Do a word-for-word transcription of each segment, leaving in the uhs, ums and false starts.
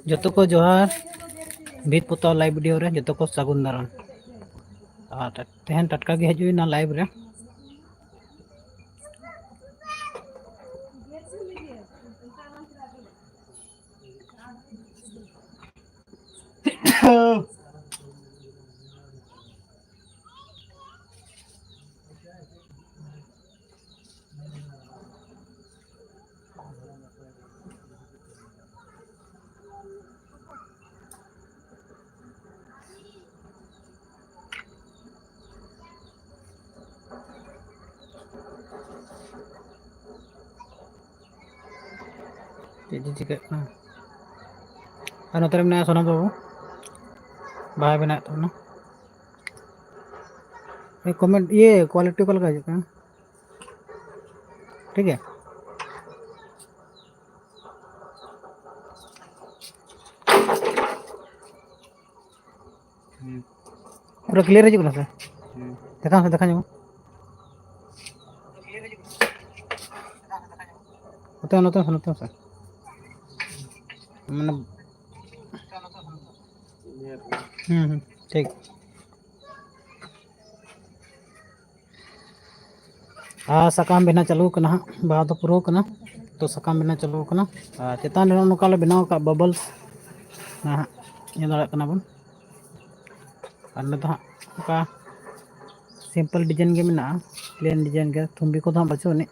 ᱡᱚᱛᱚ ᱠᱚ ᱡᱚᱦᱟᱨ, ᱵᱷᱤᱛ ᱯᱚᱛᱟᱣ live video ᱨᱮ ᱡᱚᱛᱚ ᱠᱚ ᱥᱟᱹᱜᱩᱱ ᱫᱟᱨᱟᱢ᱾ ᱟᱨ ᱛᱮᱦᱮᱧ ᱴᱟᱴᱠᱟ ᱜᱮ ᱦᱤᱡᱩᱜ ᱮᱱᱟ live ᱨᱮ᱾ ᱪᱮᱫ ᱪᱚ ᱪᱤᱠᱟᱹᱜ ᱠᱟᱱᱟ? ᱟᱨ ᱱᱚᱛᱮ ᱨᱮ ᱢᱮᱱᱟᱭᱟ ᱥᱚᱱᱟᱢ ᱵᱟᱹᱵᱩ, ᱵᱟᱦᱟᱭ ᱵᱮᱱᱟᱣᱮᱫ ᱛᱟᱵᱚᱱᱟ᱾ ᱠᱚᱢᱮᱱᱴ ᱤᱭᱟᱹ quality ᱚᱠᱟ ᱞᱮᱠᱟ ᱦᱤᱡᱩᱜ ᱠᱟᱱᱟ? ᱴᱷᱤᱠ ᱜᱮᱭᱟ᱾ ᱯᱩᱨᱟᱹ clear ᱦᱤᱡᱩᱜ ᱠᱟᱱᱟ ᱥᱮ? ᱫᱮᱠᱷᱟᱣ ᱢᱮ, ᱫᱮᱠᱷᱟᱣ ᱧᱚᱜ ᱢᱮ᱾ ᱱᱚᱛᱮ, ᱱᱚᱛᱮ, ᱱᱚᱛᱮ ᱥᱮ᱾ ᱢᱟᱱᱮ, ᱦᱩᱸ, ᱦᱩᱸ, ᱴᱷᱤᱠ᱾ ᱟᱨ ᱥᱟᱠᱟᱢ ᱵᱮᱱᱟᱣ ᱪᱟᱹᱞᱩ ᱠᱟᱱᱟ ᱦᱟᱸᱜ, ᱵᱟᱦᱟ ᱫᱚ ᱯᱩᱨᱟᱹᱣ ᱠᱟᱱᱟ᱾ ᱛᱚ, ᱥᱟᱠᱟᱢ ᱵᱮᱱᱟᱣ ᱪᱟᱹᱞᱩ ᱠᱟᱱᱟ᱾ ᱟᱨ ᱪᱮᱛᱟᱱ ᱨᱮ ᱱᱚᱜᱼᱚ ᱱᱚᱝᱠᱟ ᱞᱮ ᱵᱮᱱᱟᱣ ᱟᱠᱟᱫ bubbles, ᱦᱟᱸᱜ ᱧᱮᱞ ᱫᱟᱲᱮᱭᱟᱜ ᱠᱟᱱᱟ ᱵᱚᱱ᱾ ᱟᱨ ᱱᱚᱰᱮ ᱫᱚ ᱦᱟᱸᱜ ᱚᱱᱠᱟ simple design ᱜᱮ ᱢᱮᱱᱟᱜᱼᱟ, plain design ᱜᱮ, ᱛᱷᱩᱢᱵᱤ ᱠᱚᱫᱚ ᱦᱟᱸᱜ ᱵᱟᱹᱪᱩᱜ ᱟᱹᱱᱤᱡ᱾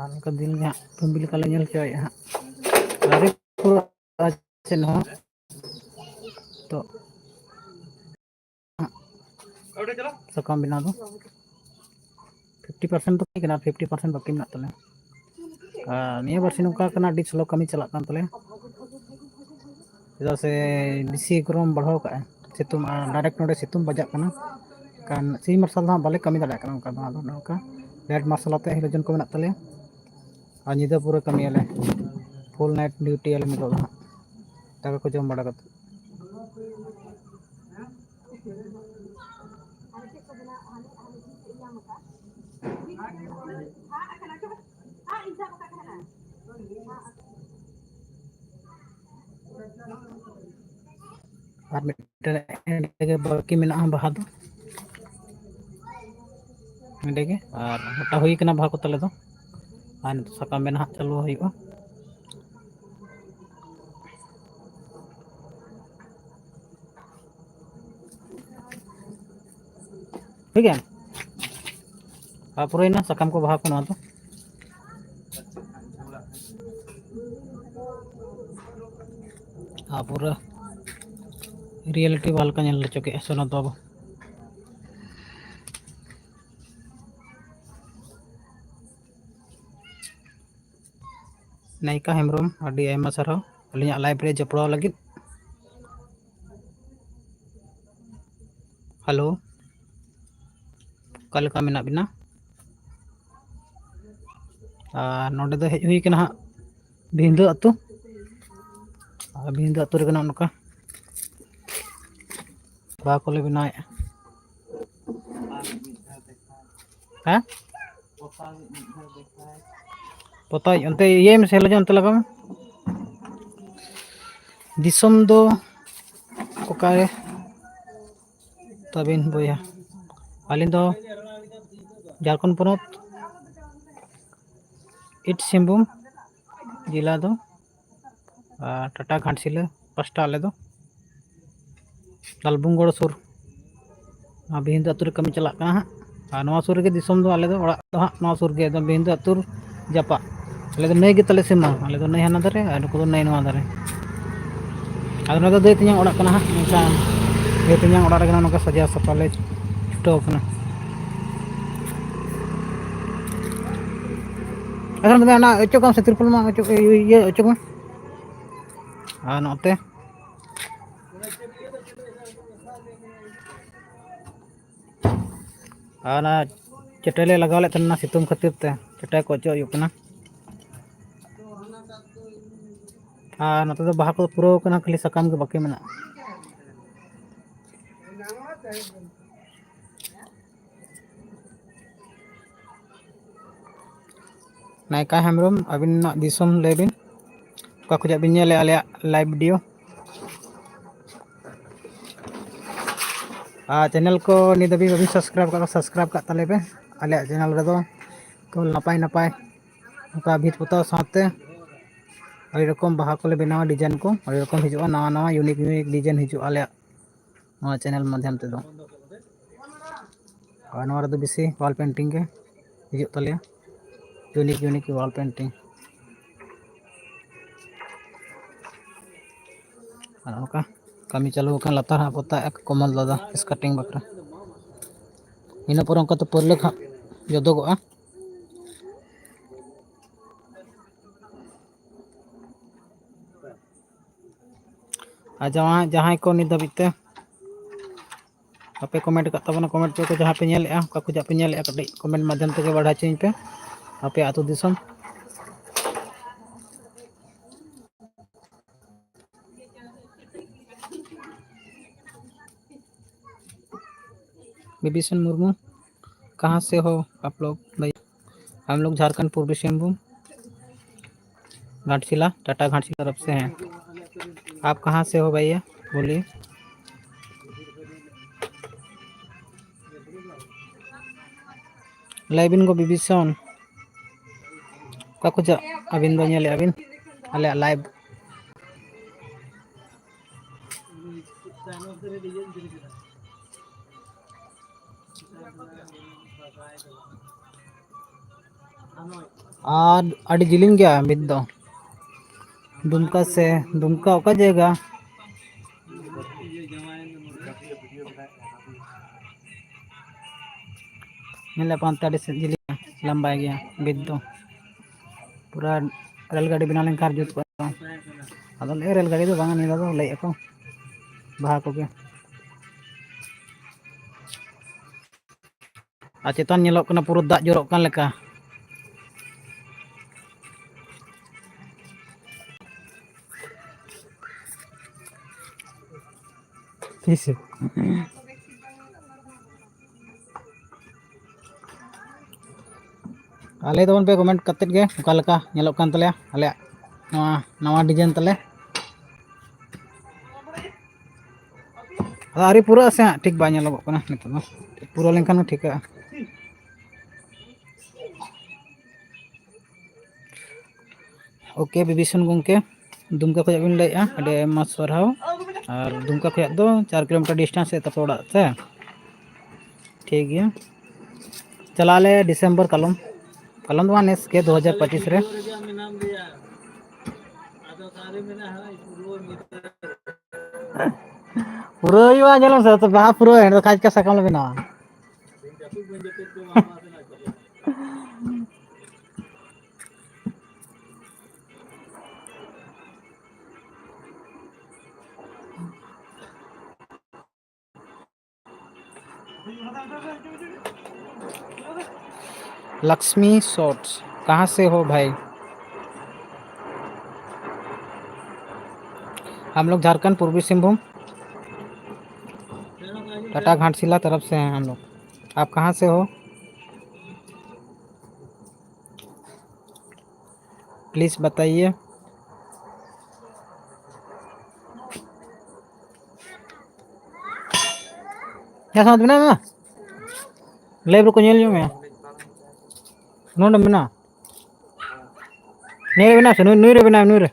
ᱟᱨ ᱚᱱᱠᱟ ᱫᱤᱱ ᱜᱮ ᱦᱟᱸᱜ ᱛᱷᱩᱢᱵᱤ ᱞᱮᱠᱟ ᱞᱮ ᱧᱮᱞ ᱦᱚᱪᱚᱭᱮᱫᱼᱟ ᱦᱟᱸᱜ᱾ ᱟᱹᱣᱨᱤ ᱯᱩᱨᱟᱹᱜᱼᱟ ᱪᱮᱫ ᱦᱚᱸ᱾ ᱛᱚ, ᱥᱟᱠᱟᱢ ᱵᱮᱱᱟᱣ ᱫᱚ fifty percent ᱫᱚ ᱦᱩᱭ ᱠᱟᱱᱟ, fifty percent ᱵᱟᱹᱠᱤ ᱢᱮᱱᱟᱜ ᱛᱟᱞᱮᱭᱟ᱾ ᱟᱨ ᱱᱤᱭᱟᱹ ᱵᱟᱨ ᱥᱤᱧ ᱱᱚᱝᱠᱟ ᱠᱟᱱᱟ, ᱟᱹᱰᱤ slow ᱠᱟᱹᱢᱤ ᱪᱟᱞᱟᱜ ᱠᱟᱱ ᱛᱟᱞᱮᱭᱟ, ᱪᱮᱫᱟᱜ ᱥᱮ ᱵᱮᱥᱤ ᱜᱚᱨᱚᱢ ᱵᱟᱲᱦᱟᱣ ᱠᱟᱜᱼᱟᱭ, ᱥᱤᱛᱩᱝ, ᱟᱨ direct ᱱᱚᱰᱮ ᱥᱤᱛᱩᱝ ᱵᱟᱡᱟᱜ ᱠᱟᱱᱟ᱾ ᱠᱷᱟᱱ ᱥᱤᱧ ᱢᱟᱨᱥᱟᱞ ᱫᱚ ᱦᱟᱸᱜ ᱵᱟᱞᱮ ᱠᱟᱹᱢᱤ ᱫᱟᱲᱮᱭᱟᱜ ᱠᱟᱱᱟ, ᱚᱱᱠᱟ ᱫᱚ ᱟᱫᱚ ᱚᱱᱮ ᱚᱱᱠᱟ light ᱢᱟᱨᱥᱟᱞ ᱟᱛᱮ ᱦᱤᱞᱳᱜ ᱡᱚᱱ ᱠᱚ ᱢᱮᱱᱟᱜ ᱛᱟᱞᱮᱭᱟ᱾ ᱟᱨ ᱧᱤᱫᱟᱹ ᱯᱩᱨᱟᱹ ᱠᱟᱹᱢᱤᱭᱟᱞᱮ, full night duty ᱟᱞᱮ ᱱᱤᱛᱚᱜ ᱫᱚ ᱦᱟᱸᱜ, ᱫᱟᱠᱟ ᱠᱚ ᱡᱚᱢ ᱵᱟᱲᱟ ᱠᱟᱛᱮ᱾ ᱟᱨ ᱢᱤᱫᱴᱮᱱ ᱮᱸᱰᱮ ᱜᱮ ᱵᱟᱹᱠᱤ ᱢᱮᱱᱟᱜᱼᱟ ᱵᱟᱦᱟ ᱫᱚ᱾ ᱮᱸᱰᱮ ᱜᱮ, ᱟᱨ ᱜᱚᱴᱟ ᱦᱩᱭ ᱠᱟᱱᱟ ᱵᱟᱦᱟ ᱠᱚ ᱛᱟᱞᱮ ᱫᱚ᱾ ᱟᱨ ᱱᱤᱛᱚᱜ ᱥᱟᱠᱟᱢ ᱵᱮᱱᱟᱣ ᱦᱟᱸᱜ ᱪᱟᱹᱞᱩ ᱦᱩᱭᱩᱜᱼᱟ᱾ ᱴᱷᱤᱠ ᱜᱮᱭᱟ᱾ ᱟᱨ ᱯᱩᱨᱟᱹᱭᱮᱱᱟ ᱥᱟᱠᱟᱢ ᱠᱚ, ᱵᱟᱦᱟ ᱠᱚ, ᱱᱚᱣᱟ ᱫᱚ᱾ ᱟᱨ ᱯᱩᱨᱟᱹ ᱨᱤᱭᱮᱞᱤᱴᱤ ᱵᱟᱦᱟ ᱞᱮᱠᱟ ᱧᱮᱞ ᱦᱚᱪᱚ ᱠᱮᱫᱼᱟ ᱥᱚᱱᱚᱛ ᱵᱟᱹᱵᱩ᱾ ᱱᱟᱭᱤᱠᱟ ᱦᱮᱢᱵᱨᱚᱢ, ᱟᱹᱰᱤ ᱟᱭᱢᱟ ᱥᱟᱨᱦᱟᱣ ᱟᱹᱞᱤᱧᱟᱜ ᱞᱟᱭᱤᱵᱷ ᱨᱮ ᱡᱚᱯᱲᱟᱣ ᱞᱟᱹᱜᱤᱫ᱾ ᱦᱮᱞᱳ, ᱚᱠᱟ ᱞᱮᱠᱟ ᱢᱮᱱᱟᱜ ᱵᱤᱱᱟ? ᱟᱨ ᱱᱚᱰᱮ ᱫᱚ ᱦᱮᱡ ᱦᱩᱭ ᱠᱟᱱᱟ ᱦᱟᱸᱜ ᱵᱤᱦᱤᱸᱫᱟᱹ ᱟᱹᱛᱩ᱾ ᱟᱨ ᱵᱤᱦᱤᱸᱫᱟᱹ ᱟᱹᱛᱩ ᱨᱮᱜᱮ ᱱᱚᱜᱼᱚ ᱱᱚᱝᱠᱟ ᱵᱟᱦᱟ ᱠᱚᱞᱮ ᱵᱮᱱᱟᱣᱮᱫᱼᱟ᱾ ᱦᱮᱸ? ᱯᱚᱛᱟᱣ ᱚᱱᱛᱮ ᱤᱭᱟᱹᱭ ᱢᱮᱥᱮ, ᱦᱮᱞᱳ, ᱚᱱᱛᱮ ᱞᱟᱜᱟᱣ ᱢᱮ᱾ ᱫᱤᱥᱚᱢ ᱫᱚ ᱚᱠᱟᱨᱮ ᱛᱟᱵᱤᱱ ᱵᱚᱭᱦᱟ? ᱟᱹᱞᱤᱧ ᱫᱚ ᱡᱷᱟᱲᱠᱷᱚᱸᱰ ᱯᱚᱱᱚᱛ, ᱤᱥᱴ ᱥᱤᱝᱵᱷᱩᱢ ᱡᱮᱞᱟ ᱫᱚ, ᱟᱨ ᱴᱟᱴᱟ ᱜᱷᱟᱴᱥᱤᱞᱟᱹ ᱯᱟᱥᱴᱟ ᱟᱞᱮ ᱫᱚ᱾ ᱞᱟᱞᱵᱩᱝᱜᱚᱲ ᱥᱩᱨ, ᱱᱚᱣᱟ ᱵᱤᱦᱤᱸᱫᱟᱹ ᱟᱹᱛᱩ ᱨᱮ ᱠᱟᱹᱢᱤ ᱪᱟᱞᱟᱜ ᱠᱟᱱᱟ ᱦᱟᱸᱜ᱾ ᱟᱨ ᱱᱚᱣᱟ ᱥᱩᱨ ᱨᱮᱜᱮ ᱫᱤᱥᱚᱢ ᱫᱚ, ᱟᱞᱮ ᱫᱚ ᱚᱲᱟᱜ ᱫᱚ ᱦᱟᱸᱜ ᱱᱚᱣᱟ ᱥᱩᱨ ᱜᱮ, ᱮᱠᱫᱚᱢ ᱵᱤᱦᱤᱸᱫᱟᱹ ᱟᱹᱛᱩ ᱡᱟᱯᱟᱜ᱾ ᱟᱞᱮ ᱫᱚ ᱱᱟᱹᱭ ᱜᱮ ᱛᱟᱞᱮ ᱥᱤᱢᱟᱹ, ᱟᱞᱮ ᱫᱚ ᱱᱟᱹᱭ ᱦᱟᱱᱟ ᱫᱷᱟᱨᱮ ᱟᱨ ᱱᱩᱠᱩ ᱫᱚ ᱱᱟᱹᱭ ᱱᱚᱣᱟ ᱫᱷᱟᱨᱮ᱾ ᱟᱫᱚ ᱱᱚᱣᱟ ᱫᱚ ᱫᱟᱹᱭ ᱛᱮᱧᱟᱝ ᱚᱲᱟᱜ ᱠᱟᱱᱟ ᱦᱟᱸᱜ, ᱢᱮᱱᱠᱷᱟᱱ ᱫᱟᱹᱭ ᱛᱮᱧᱟᱝ ᱚᱲᱟᱜ ᱨᱮᱜᱮ ᱱᱚᱜᱼᱚ ᱱᱚᱝᱠᱟ ᱥᱟᱡᱟᱣ ᱥᱟᱯᱲᱟᱣ ᱞᱮ ᱪᱷᱩᱴᱟᱹᱣ ᱠᱟᱱᱟ᱾ ᱟᱪᱪᱷᱟ, ᱚᱱᱟ ᱚᱪᱚᱜ ᱠᱟᱜ ᱢᱮ ᱥᱮ, ᱛᱤᱨᱯᱚᱞ ᱢᱟ ᱚᱪᱚᱜ, ᱤᱭᱟᱹ ᱚᱪᱚᱜ ᱢᱮ᱾ ᱟᱨ ᱱᱚᱛᱮ ᱟᱨ ᱚᱱᱟ ᱪᱟᱹᱴᱟᱹᱭ ᱞᱮ ᱞᱟᱜᱟᱣ ᱞᱮᱫ ᱛᱟᱦᱮᱱᱟ ᱥᱤᱛᱩᱝ ᱠᱷᱟᱹᱛᱤᱨ ᱛᱮ, ᱪᱟᱹᱴᱟᱹᱭ ᱠᱚ ᱚᱪᱚᱜ ᱦᱩᱭᱩᱜ ᱠᱟᱱᱟ᱾ ᱟᱨ ᱱᱚᱛᱮ ᱫᱚ ᱵᱟᱦᱟ ᱠᱚᱫᱚ ᱯᱩᱨᱟᱹᱣ ᱠᱟᱱᱟ, ᱠᱷᱟᱹᱞᱤ ᱥᱟᱠᱟᱢ ᱜᱮ ᱵᱟᱹᱠᱤ ᱢᱮᱱᱟᱜᱼᱟ᱾ ᱱᱟᱭᱠᱟ ᱦᱮᱢᱵᱨᱚᱢ, ᱟᱹᱵᱤᱱᱟᱜ ᱫᱤᱥᱚᱢ ᱞᱟᱹᱭ ᱵᱤᱱ, ᱚᱠᱟ ᱠᱷᱚᱱᱟᱜ ᱵᱤᱱ ᱧᱮᱞᱮᱫᱼᱟ ᱟᱞᱮᱭᱟᱜ ᱞᱟᱭᱤᱵᱷ ᱵᱷᱤᱰᱤᱭᱳ? ᱟᱨ ᱪᱮᱱᱮᱞ ᱠᱚ ᱱᱤᱛ ᱫᱷᱟᱹᱵᱤᱡ ᱵᱟᱹᱵᱤᱱ ᱥᱟᱵᱥᱠᱨᱟᱭᱤᱵ ᱠᱟᱜ ᱠᱷᱟᱱ, ᱥᱟᱵᱥᱠᱨᱟᱭᱤᱵ ᱠᱟᱜ ᱛᱟᱞᱮ ᱯᱮ᱾ ᱟᱞᱮᱭᱟᱜ ᱪᱮᱱᱮᱞ ᱨᱮᱫᱚ ᱛᱚ ᱱᱟᱯᱟᱭ ᱱᱟᱯᱟᱭ ᱚᱱᱠᱟ ᱵᱷᱤᱛ ᱯᱚᱛᱟᱣ ᱥᱟᱶᱛᱮ ᱟᱹᱰᱤ ᱨᱚᱠᱚᱢ ᱵᱟᱦᱟ ᱠᱚᱞᱮ ᱵᱮᱱᱟᱣᱟ, ᱰᱤᱡᱟᱭᱤᱱ ᱠᱚ ᱟᱹᱰᱤ ᱨᱚᱠᱚᱢ ᱦᱤᱡᱩᱜᱼᱟ, ᱱᱟᱣᱟ ᱱᱟᱣᱟ ᱤᱭᱩᱱᱤᱠ ᱤᱭᱩᱱᱤᱠ ᱰᱤᱡᱟᱭᱤᱱ ᱦᱤᱡᱩᱜᱼᱟ ᱟᱞᱮᱭᱟᱜ ᱱᱚᱣᱟ ᱪᱮᱱᱮᱞ ᱢᱟᱫᱽᱫᱷᱚᱢ ᱛᱮᱫᱚ᱾ ᱟᱨ ᱱᱚᱣᱟ ᱨᱮᱫᱚ ᱵᱮᱥᱤ ᱣᱟᱞ ᱯᱮᱱᱴᱤᱝ ᱜᱮ ᱦᱤᱡᱩᱜ ᱛᱟᱞᱮᱭᱟ, ᱤᱭᱩᱱᱤᱠ ᱤᱭᱩᱱᱤᱠ ᱣᱟᱞ ᱯᱮᱱᱴᱤᱝ᱾ ᱟᱨ ᱚᱱᱠᱟ ᱠᱟᱹᱢᱤ ᱪᱟᱹᱞᱩ ᱟᱠᱟᱱ, ᱞᱟᱛᱟᱨ ᱦᱟᱸᱜ ᱯᱚᱛᱟᱣᱮᱫᱼᱟ ᱠᱚ ᱠᱚᱢᱚᱞ ᱫᱟᱫᱟ ᱥᱠᱟᱨᱴᱤᱝ ᱵᱟᱠᱷᱨᱟ᱾ ᱤᱱᱟᱹ ᱯᱚᱨᱮ ᱚᱱᱠᱟᱛᱮ ᱯᱟᱹᱨᱞᱟᱹᱠ ᱦᱟᱸᱜ ᱡᱚᱫᱚᱜᱚᱜᱼᱟ᱾ ᱟᱨ ᱡᱟᱦᱟᱸ, ᱡᱟᱦᱟᱸᱭ ᱠᱚ ᱱᱤᱛ ᱫᱷᱟᱹᱵᱤᱡ ᱛᱮ ᱵᱟᱯᱮ ᱠᱚᱢᱮᱱᱴ ᱟᱠᱟᱫ ᱛᱟᱵᱚᱱᱟ, ᱠᱚᱢᱮᱱᱴ ᱯᱮ, ᱚᱠᱚᱭ ᱠᱚ ᱡᱟᱦᱟᱸ ᱯᱮ ᱧᱮᱞᱮᱫᱼᱟ, ᱚᱠᱟ ᱠᱷᱚᱱᱟᱜ ᱯᱮ ᱧᱮᱞᱮᱫᱼᱟ, ᱠᱟᱹᱴᱤᱡ ᱠᱚᱢᱮᱱᱴ ᱢᱟᱫᱽᱫᱷᱚᱢ ᱛᱮᱜᱮ ᱵᱟᱲᱟᱭ ᱦᱚᱪᱚᱧ ᱯᱮ ᱟᱯᱮ ᱟᱹᱛᱩ ᱫᱤᱥᱚᱢ᱾ विभीषण मुर्मू, कहाँ से हो आप लोग भाई? हम लोग झारखंड, पूर्वी सिंहभूम, घाटशिला, टाटा घाटशिला तरफ से हैं। आप कहाँ से हो भैया, बोलिए। ᱞᱟᱹᱭ ᱵᱤᱱ ᱜᱳ ᱵᱤᱵᱷᱤᱥᱚᱱ, ᱚᱠᱟ ᱠᱷᱚᱱᱟᱜ ᱟᱹᱵᱤᱱ ᱫᱚ ᱧᱮᱞᱮᱫᱼᱟ ᱵᱤᱱ ᱟᱞᱮᱭᱟᱜ ᱞᱟᱭᱤᱵᱷ? ᱟᱨ ᱟᱹᱰᱤ ᱡᱤᱞᱤᱧ ᱜᱮᱭᱟ ᱵᱷᱤᱛ ᱫᱚ᱾ ᱫᱩᱢᱠᱟ ᱥᱮ, ᱫᱩᱢᱠᱟ ᱚᱠᱟ ᱡᱟᱭᱜᱟ? ᱧᱮᱞᱮᱫ ᱯᱮ ᱦᱟᱱᱛᱮ ᱟᱹᱰᱤ ᱥᱮᱫ ᱡᱤᱞᱤᱧ, ᱞᱟᱢᱵᱟᱭ ᱜᱮᱭᱟ ᱵᱷᱤᱛ ᱫᱚ᱾ ᱯᱩᱨᱟ ᱨᱮᱹᱞ ᱜᱟᱹᱰᱤ ᱵᱮᱱᱟᱣ ᱞᱮᱱᱠᱷᱟᱱ ᱡᱩᱛ ᱠᱚᱜᱼᱟ᱾ ᱟᱫᱚ ᱞᱟᱹᱭ ᱨᱮᱹᱞ ᱜᱟᱹᱰᱤ ᱫᱚ ᱵᱟᱝᱟ, ᱱᱤᱭᱟᱹ ᱫᱚ ᱞᱟᱹᱭᱮᱫᱼᱟ ᱠᱚ ᱵᱟᱦᱟ ᱠᱚᱜᱮ᱾ ᱟᱨ ᱪᱮᱛᱟᱱ ᱧᱮᱞᱚᱜ ᱠᱟᱱᱟ ᱯᱩᱨᱟᱹ ᱫᱟᱜ ᱡᱚᱨᱚᱜ ᱠᱟᱱ ᱞᱮᱠᱟ᱾ ᱛᱤᱥ? ᱟᱨ ᱞᱟᱹᱭ ᱛᱟᱵᱚᱱ ᱯᱮ ᱠᱚᱢᱮᱱᱴ ᱠᱟᱛᱮᱫ ᱜᱮ ᱚᱠᱟ ᱞᱮᱠᱟ ᱧᱮᱞᱚᱜ ᱠᱟᱱ ᱛᱟᱞᱮᱭᱟ ᱟᱞᱮᱭᱟᱜ ᱱᱚᱣᱟ ᱱᱟᱣᱟ ᱰᱤᱡᱟᱭᱤᱱ ᱛᱟᱞᱮ᱾ ᱟᱹᱣᱨᱤ ᱯᱩᱨᱟᱹᱜᱼᱟ ᱥᱮ ᱦᱟᱸᱜ, ᱴᱷᱤᱠ ᱵᱟᱭ ᱧᱮᱞᱚᱜᱚᱜ ᱠᱟᱱᱟ ᱱᱤᱛᱚᱜ ᱫᱚ᱾ ᱯᱩᱨᱟᱹ ᱞᱮᱱᱠᱷᱟᱱ ᱜᱮ ᱴᱷᱤᱠᱟᱹᱜᱼᱟ᱾ ᱳᱠᱮ, ᱵᱤᱵᱤᱥᱚᱱ ᱜᱚᱢᱠᱮ, ᱫᱩᱢᱠᱟ ᱠᱷᱚᱱᱟᱜ ᱵᱤᱱ ᱞᱟᱹᱭᱮᱫᱼᱟ, ᱟᱹᱰᱤ ᱟᱭᱢᱟ ᱥᱟᱨᱦᱟᱣ᱾ ᱟᱨ ᱫᱩᱢᱠᱟ ᱠᱷᱚᱱᱟᱜ ᱫᱚ ᱪᱟᱨ ᱠᱤᱞᱳᱢᱤᱴᱟᱨ distance ᱨᱮ ᱛᱟᱯᱮ ᱚᱲᱟᱜ ᱥᱮ? ᱴᱷᱤᱠ ᱜᱮᱭᱟ, ᱪᱟᱞᱟᱜ ᱟᱞᱮ ᱰᱤᱥᱮᱢᱵᱚᱨ ᱠᱟᱞᱚᱢ, ᱠᱟᱞᱚᱢ ᱫᱚ ᱵᱟᱝ, ᱱᱮᱥ ᱜᱮ ᱫᱩ ᱦᱟᱡᱟᱨ ᱯᱚᱸᱪᱤᱥ ᱨᱮ᱾ ᱯᱩᱨᱟᱹ ᱦᱩᱭᱩᱜᱼᱟ, ᱧᱮᱞ ᱢᱮᱥᱮ, ᱛᱚ ᱵᱟᱦᱟ ᱯᱩᱨᱟᱹ ᱦᱮᱸ, ᱠᱷᱟᱡ ᱠᱟ ᱥᱟᱠᱟᱢ ᱞᱮ ᱵᱮᱱᱟᱣᱟ᱾ लक्ष्मी शॉर्ट्स, कहाँ से हो भाई? हम लोग झारखंड, पूर्वी सिंहभूम, टाटा घाटशिला तरफ से हैं हम लोग। आप कहाँ से हो, प्लीज बताइए। ᱡᱟᱦᱟᱸ ᱥᱟᱶᱛᱮ ᱢᱮᱱᱟᱜ ᱢᱮ, ᱞᱟᱭᱤᱵᱷ ᱨᱮᱠᱚ ᱧᱮᱞ ᱧᱚᱜ ᱢᱮᱭᱟ᱾ ᱱᱚᱰᱮ ᱢᱮᱱᱟᱜᱼᱟ, ᱱᱩᱭ ᱨᱮ ᱵᱮᱱᱟᱣ ᱥᱮ, ᱱᱩᱭ, ᱱᱩᱭ ᱨᱮ ᱵᱮᱱᱟᱣ, ᱱᱩᱭ ᱨᱮ,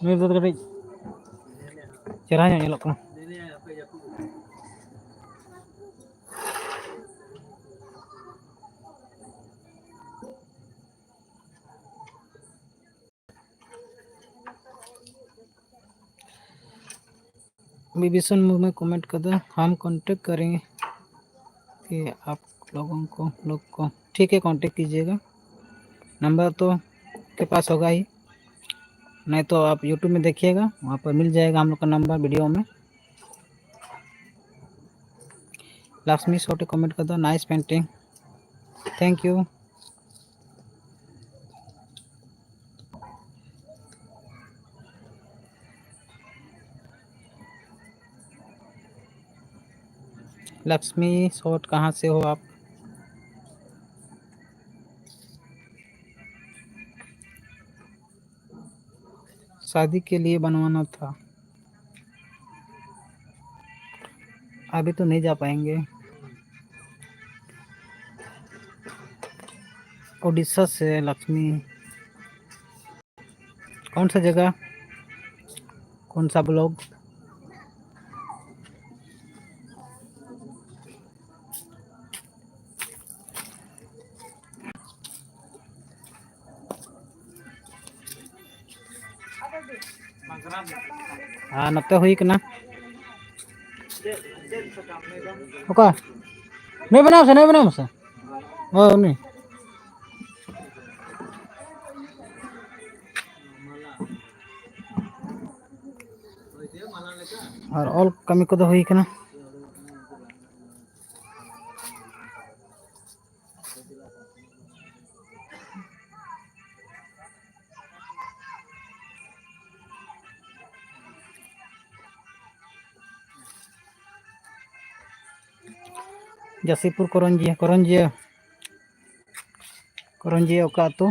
ᱱᱩᱭ ᱨᱮᱫᱚ ᱠᱟᱹᱴᱤᱡ ᱪᱮᱦᱨᱟ ᱧᱚᱜ ᱧᱮᱞᱚᱜ ᱠᱟᱱᱟ᱾ विभीषण मुर्मू कमेंट कर दो, हम कांटेक्ट करेंगे कि आप लोगों को, लोग को। ठीक है, कांटेक्ट कीजिएगा, नंबर तो के पास होगा ही, नहीं तो आप यूट्यूब में देखिएगा, वहाँ पर मिल जाएगा हम लोग का नंबर वीडियो में। लक्ष्मी सोटे कमेंट कर दो, nice painting, thank you. Lakshmi short, कहाँ से हो आप? शादी के लिए बनवाना था। अभी तो नहीं जा पाएंगे। उड़ीसा से लक्ष्मी। कौन सा जगह? कौन सा ब्लॉग? ᱟᱨ ᱱᱚᱛᱮ ᱦᱩᱭ ᱠᱟᱱᱟ᱾ ᱚᱠᱟ? ᱱᱩᱭ ᱵᱮᱱᱟᱣ ᱢᱮᱥᱮ, ᱱᱩᱭ ᱵᱮᱱᱟᱣ ᱢᱮᱥᱮ᱾ ᱦᱳᱭ, ᱩᱱᱤ᱾ ᱟᱨ ᱚᱞ ᱠᱟᱹᱢᱤ ᱠᱚᱫᱚ ᱦᱩᱭ ᱠᱟᱱᱟ᱾ ᱡᱟᱥᱤᱯᱩᱨ ᱠᱚᱨᱚᱧᱡᱤᱭᱟᱹ, ᱠᱚᱨᱚᱧᱡᱤᱭᱟᱹ, ᱠᱚᱨᱚᱧᱡᱤᱭᱟᱹ ᱚᱠᱟ ᱟᱹᱛᱩ?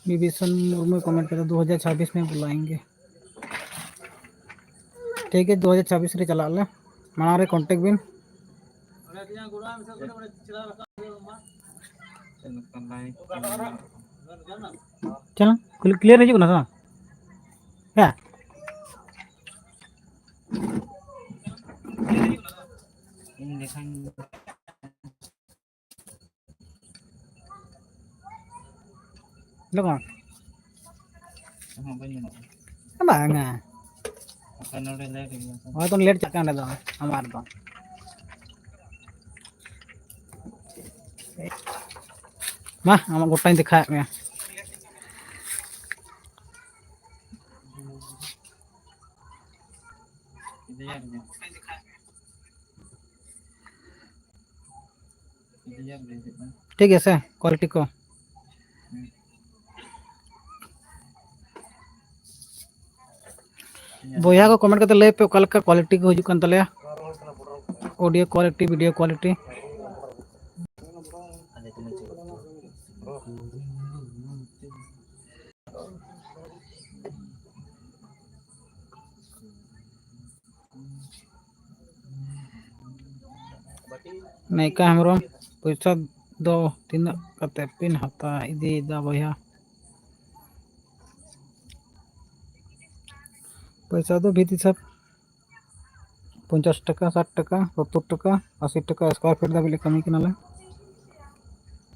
ᱵᱤᱵᱷᱤᱥᱚᱱ ᱢᱩᱨᱢᱩᱭ ᱠᱚᱢᱮᱱᱴ ᱠᱮᱫᱟ, "ᱫᱩ ᱦᱟᱡᱟᱨ ᱪᱷᱟᱵᱵᱤᱥ ᱢᱮ ᱵᱩᱞᱟᱭᱮᱸᱜᱮ᱾" ᱴᱷᱤᱠ ᱜᱮᱭᱟ, ᱫᱩ ᱦᱟᱡᱟᱨ ᱪᱷᱟᱵᱵᱤᱥ ᱨᱮ ᱪᱟᱞᱟᱜ ᱟᱞᱮ, ᱢᱟᱲᱟᱝ ᱨᱮ ᱠᱚᱱᱴᱮᱠᱴ ᱵᱤᱱ᱾ ᱪᱮᱫ ᱞᱮᱠᱟ ᱞᱟᱭᱤᱴ ᱠᱚ ᱢᱮᱱᱟᱜᱼᱟ? ᱪᱮᱫ ᱠᱞᱤᱭᱟᱨ ᱦᱤᱡᱩᱜ ᱠᱟᱱᱟ ᱥᱮ ᱵᱟᱝ? ᱦᱮᱸ? ᱤᱧ ᱞᱮᱠᱷᱟᱱ ᱞᱚᱜᱚᱱ᱾ ᱦᱚᱸ, ᱵᱟᱹᱧ ᱧᱟᱢᱚᱜ ᱠᱟᱱᱟ᱾ ᱵᱟᱝᱟ᱾ ᱟᱯᱮ ᱱᱚᱰᱮ ᱞᱮᱴ ᱜᱮᱭᱟ ᱛᱚ᱾ ᱦᱳᱭ, ᱛᱚ ᱞᱮᱴ ᱪᱟᱜ ᱠᱟᱱᱟ ᱚᱸᱰᱮ ᱫᱚ, ᱟᱢᱟᱜ ᱨᱮᱫᱚ᱾ ᱢᱟ, ᱟᱢᱟᱜ ᱜᱚᱴᱟᱧ ᱫᱮᱠᱷᱟᱣᱮᱫ ᱢᱮᱭᱟ᱾ ᱴᱷᱤᱠ ᱜᱮᱭᱟ ᱥᱮ, quality ᱠᱚ? ᱵᱚᱭᱦᱟ ᱠᱚ comment ᱠᱟᱛᱮ ᱞᱟᱹᱭ ᱯᱮ ᱚᱠᱟ ᱞᱮᱠᱟ quality ᱠᱚ ᱦᱤᱡᱩᱜ ᱠᱟᱱ ᱛᱟᱞᱮᱭᱟ, audio quality, video quality᱾ ᱱᱟᱭᱠᱟ Hembrom, ᱯᱚᱭᱥᱟ ᱫᱚ ᱛᱤᱱᱟᱹᱜ ᱠᱟᱛᱮ ᱯᱮ ᱦᱟᱛᱟᱣ ᱤᱫᱤᱭᱮᱫᱟ ᱵᱚᱭᱦᱟ? ᱯᱚᱭᱥᱟ ᱫᱚ ᱵᱷᱤᱛ ᱦᱤᱥᱟᱹᱵ ᱯᱚᱧᱪᱟᱥ ᱴᱟᱠᱟ, ᱥᱟᱴ ᱴᱟᱠᱟ, ᱥᱚᱛᱛᱚᱨ ᱴᱟᱠᱟ, ᱟᱥᱤ ᱴᱟᱠᱟ square feet ᱫᱷᱟᱹᱵᱤᱡ ᱞᱮ ᱠᱟᱹᱢᱤ ᱠᱟᱱᱟᱞᱮ᱾